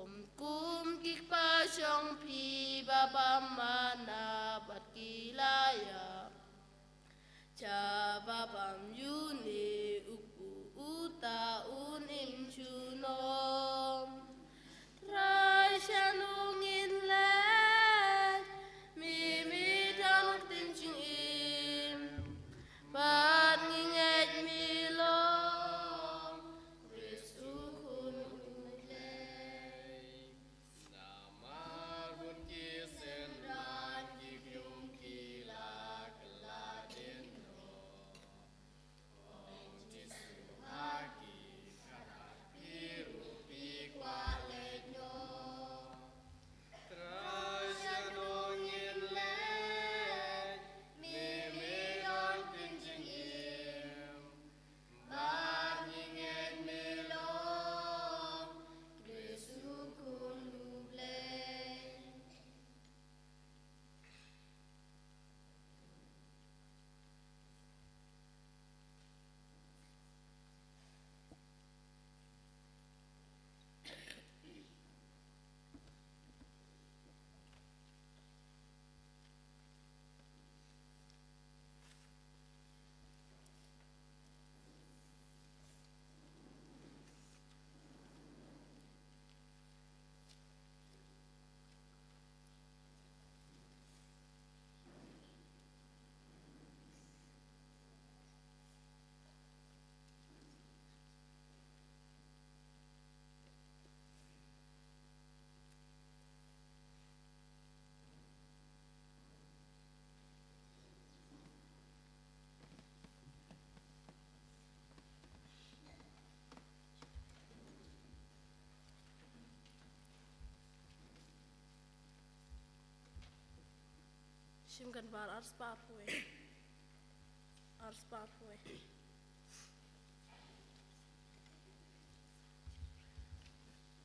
Ym kum ki kpa jong phi ba bam manna bad ki la ïap. Sha ba bam ïa une u kpu uta un im junom. Trai, shano ngin leit? Mi, mi don ktien jingim. Bad ngi ngeit mi long Khrist u Khun u Blei. Namar bun ki synran ki khñium ki la kylla dien noh. Ong Jisu ha ki, kata phi ruh phi kwah leit noh? Trai, shano ngin leit? Mi, mi don ktien jingim. Bad ngi ngeit mi long Khrist u Khun u Blei. Shim kynbar arspah arphew wei. Arspah arphew wei.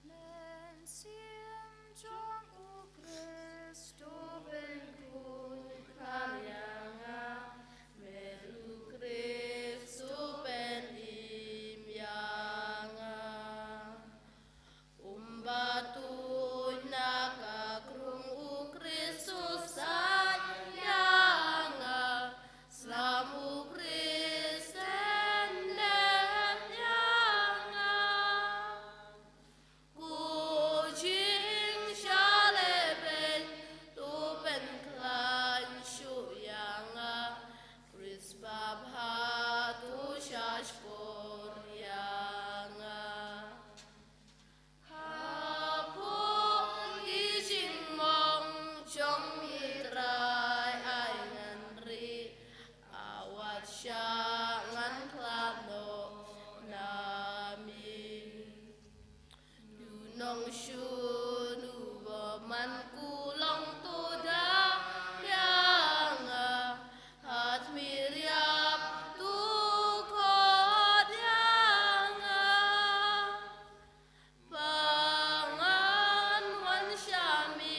Mynsiem jong u Khrist u pynkup ïa nga, met u Khrist u pynim ïa nga. Kumba tuid na ka krung u Khrist u sait ïa nga, slam u Khrist u pyndep ïa nga. Ko jingshah lehbeiñ to pynkhlaiñ shuh ïa nga, Khrist babha to shahshkor ïa nga. Hapoh ki jingmong jong ngi Trai ai ngan rieh, a wat shah ngan khlad noh na me. Junom shuh u bymman, kulong to da ïa nga, hat mih riap to khot ïa nga. Ba ngan wan sha me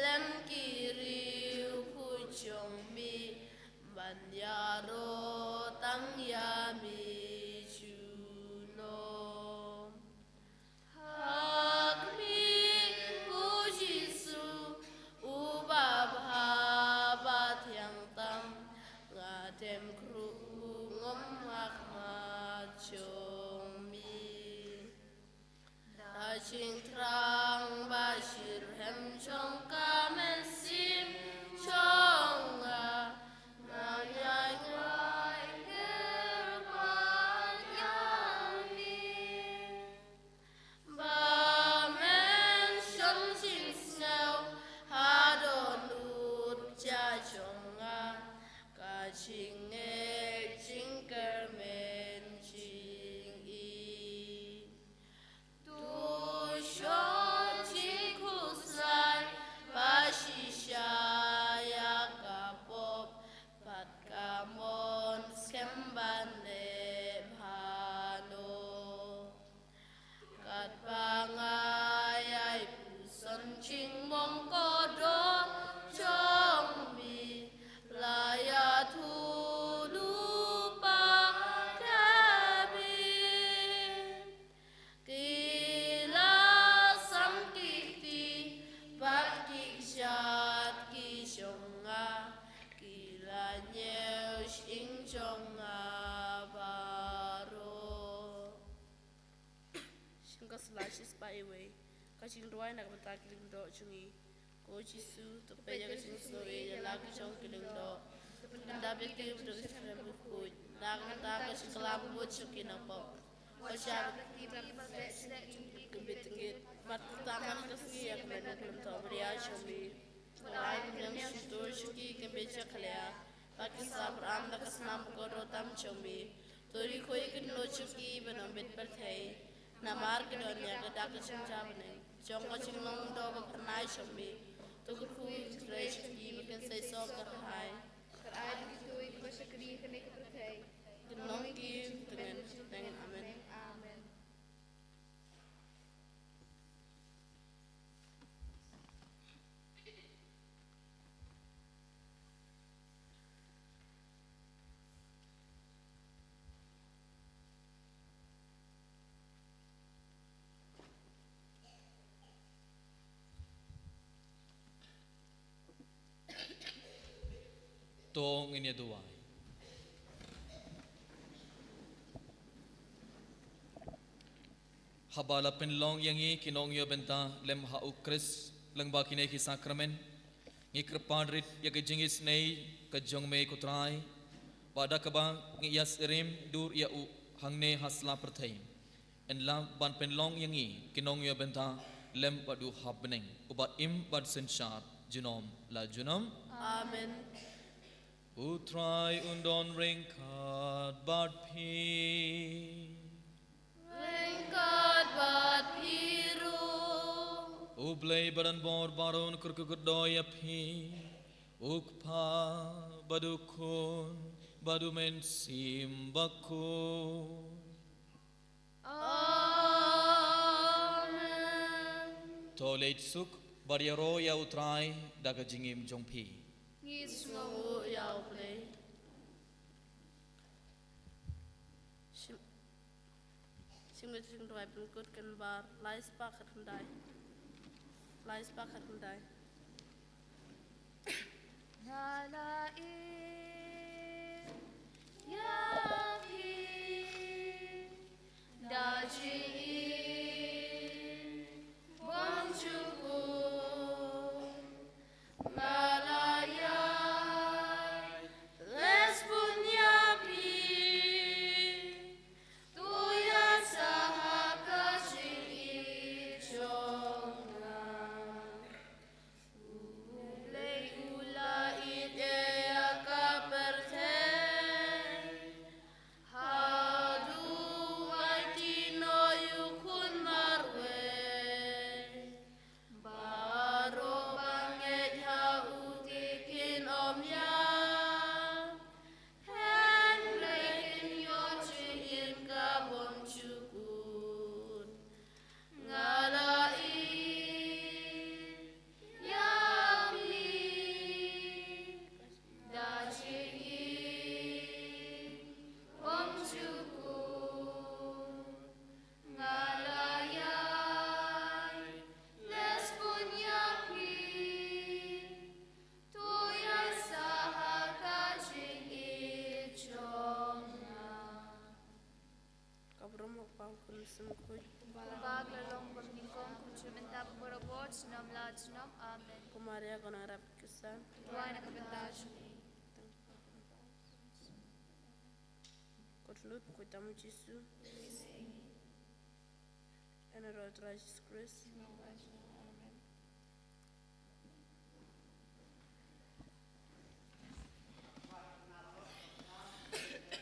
lem ki riewkhuid jong me, ban ïaroh tang ïa me junom. Ha khmih, ko Jisu, u babha ba thiang tam, nga dem khruh ngom ha khmat jong me. Da jingthrang ba shitrhem jong ka mynsiem jong nga, nga ïaineh kyrpad Ka shispah iwei. Ka jingduwai na ka bynta ki lyngdoh jong ngi. Ko Jisu, to peit ïa ka jingsngewieit ïa la ki jong ki lyngdoh. To pyndap ïa ki bad ka jingkyrkhu bakhuid. Na ka bynta ka jingkylla bud jong ki nongpop. Wat shah ba ki bym pat leh shlek jong ki kin bit ngit. Bad to tang man ka sngi ïa ka met khlem thoh Maria jong ngi. Ai ka mynsiem shyntur sha ki kiba ïeit khlieh, ba kin sa burom da ka snam kordor tam jong me. To riewkhuid ïa ki dohnud jong ki ban ym bit pyrthei, namar ki don ïa ka dak ka jingjia bneng jong ka jinglong doh ba phyrnai jong me. To kyrkhu ïa ki kynthei jong ki ba kin seisoh ka rhai. Ai da kito kiba shakri ha kane ka pyrthei, kin long ki ki tngen shiteng. Amen. Amen. To ngin ïa duwai. Haba la pynlong ïa ngi ki nongïoh bynta lem ha u Khrist lyngba kine ki sakramen, ngi kyrpad rit ïa ka jingisynei ka jong me ko Trai, ba da kaba ngi ïasyriem dur ïa u hangne ha sla pyrthei, yn lah ban pynlong ïa ngi ki nongïoh bynta lem bad u ha bneng, uba im bad synshar junom la junom. Amen. U Trai un don ryngkat bad phi. Ryngkat bad phi ruh. U Blei ba don bor baroh un kyrkhu kyrdoh ïa phi. U Kpa bad u Khun bad u Mynsiem Bakhuid. Amen. To leit suk bad ïaroh ïa u Trai da ka jingim jong phi. Ngi sngewnguh ïa u Blei. Shim, shim ka jingduwai pynkut kynbar lai spah khatkhyndai. Lai spah khatkhyndai. Nga la ïeit ïa phi da jingim bymjukut. Nga la ïai leh bun ïa phi. To ïasaid ha ka jingïeit jong nga. U Blei u la ïeit ïa ka pyrthei haduh ba u ai ïa u Khun marwei. Baroh ba ngeit ha u te kin ym ïap. Hynrei kin ïoh jingim ka bymjukut. Nga la ïeit ïa phi da jingim bymjukut. Nga la ïai leh bun ïa phi. To ïasaid ha ka jingïeit jong nga. Ka burom u Kpa, u Khun, u Mynsiem Bakhuid. Kumba la long, kumba nyngkong, kumjuh mynta, baroh por, junom la junom. Amen. Ko Maria ko nong rep ki san. Duwai na ka bynta jong ngi. Ko Trai, ko Trai u Jisu. Ïa u Trai Jisu Khrist.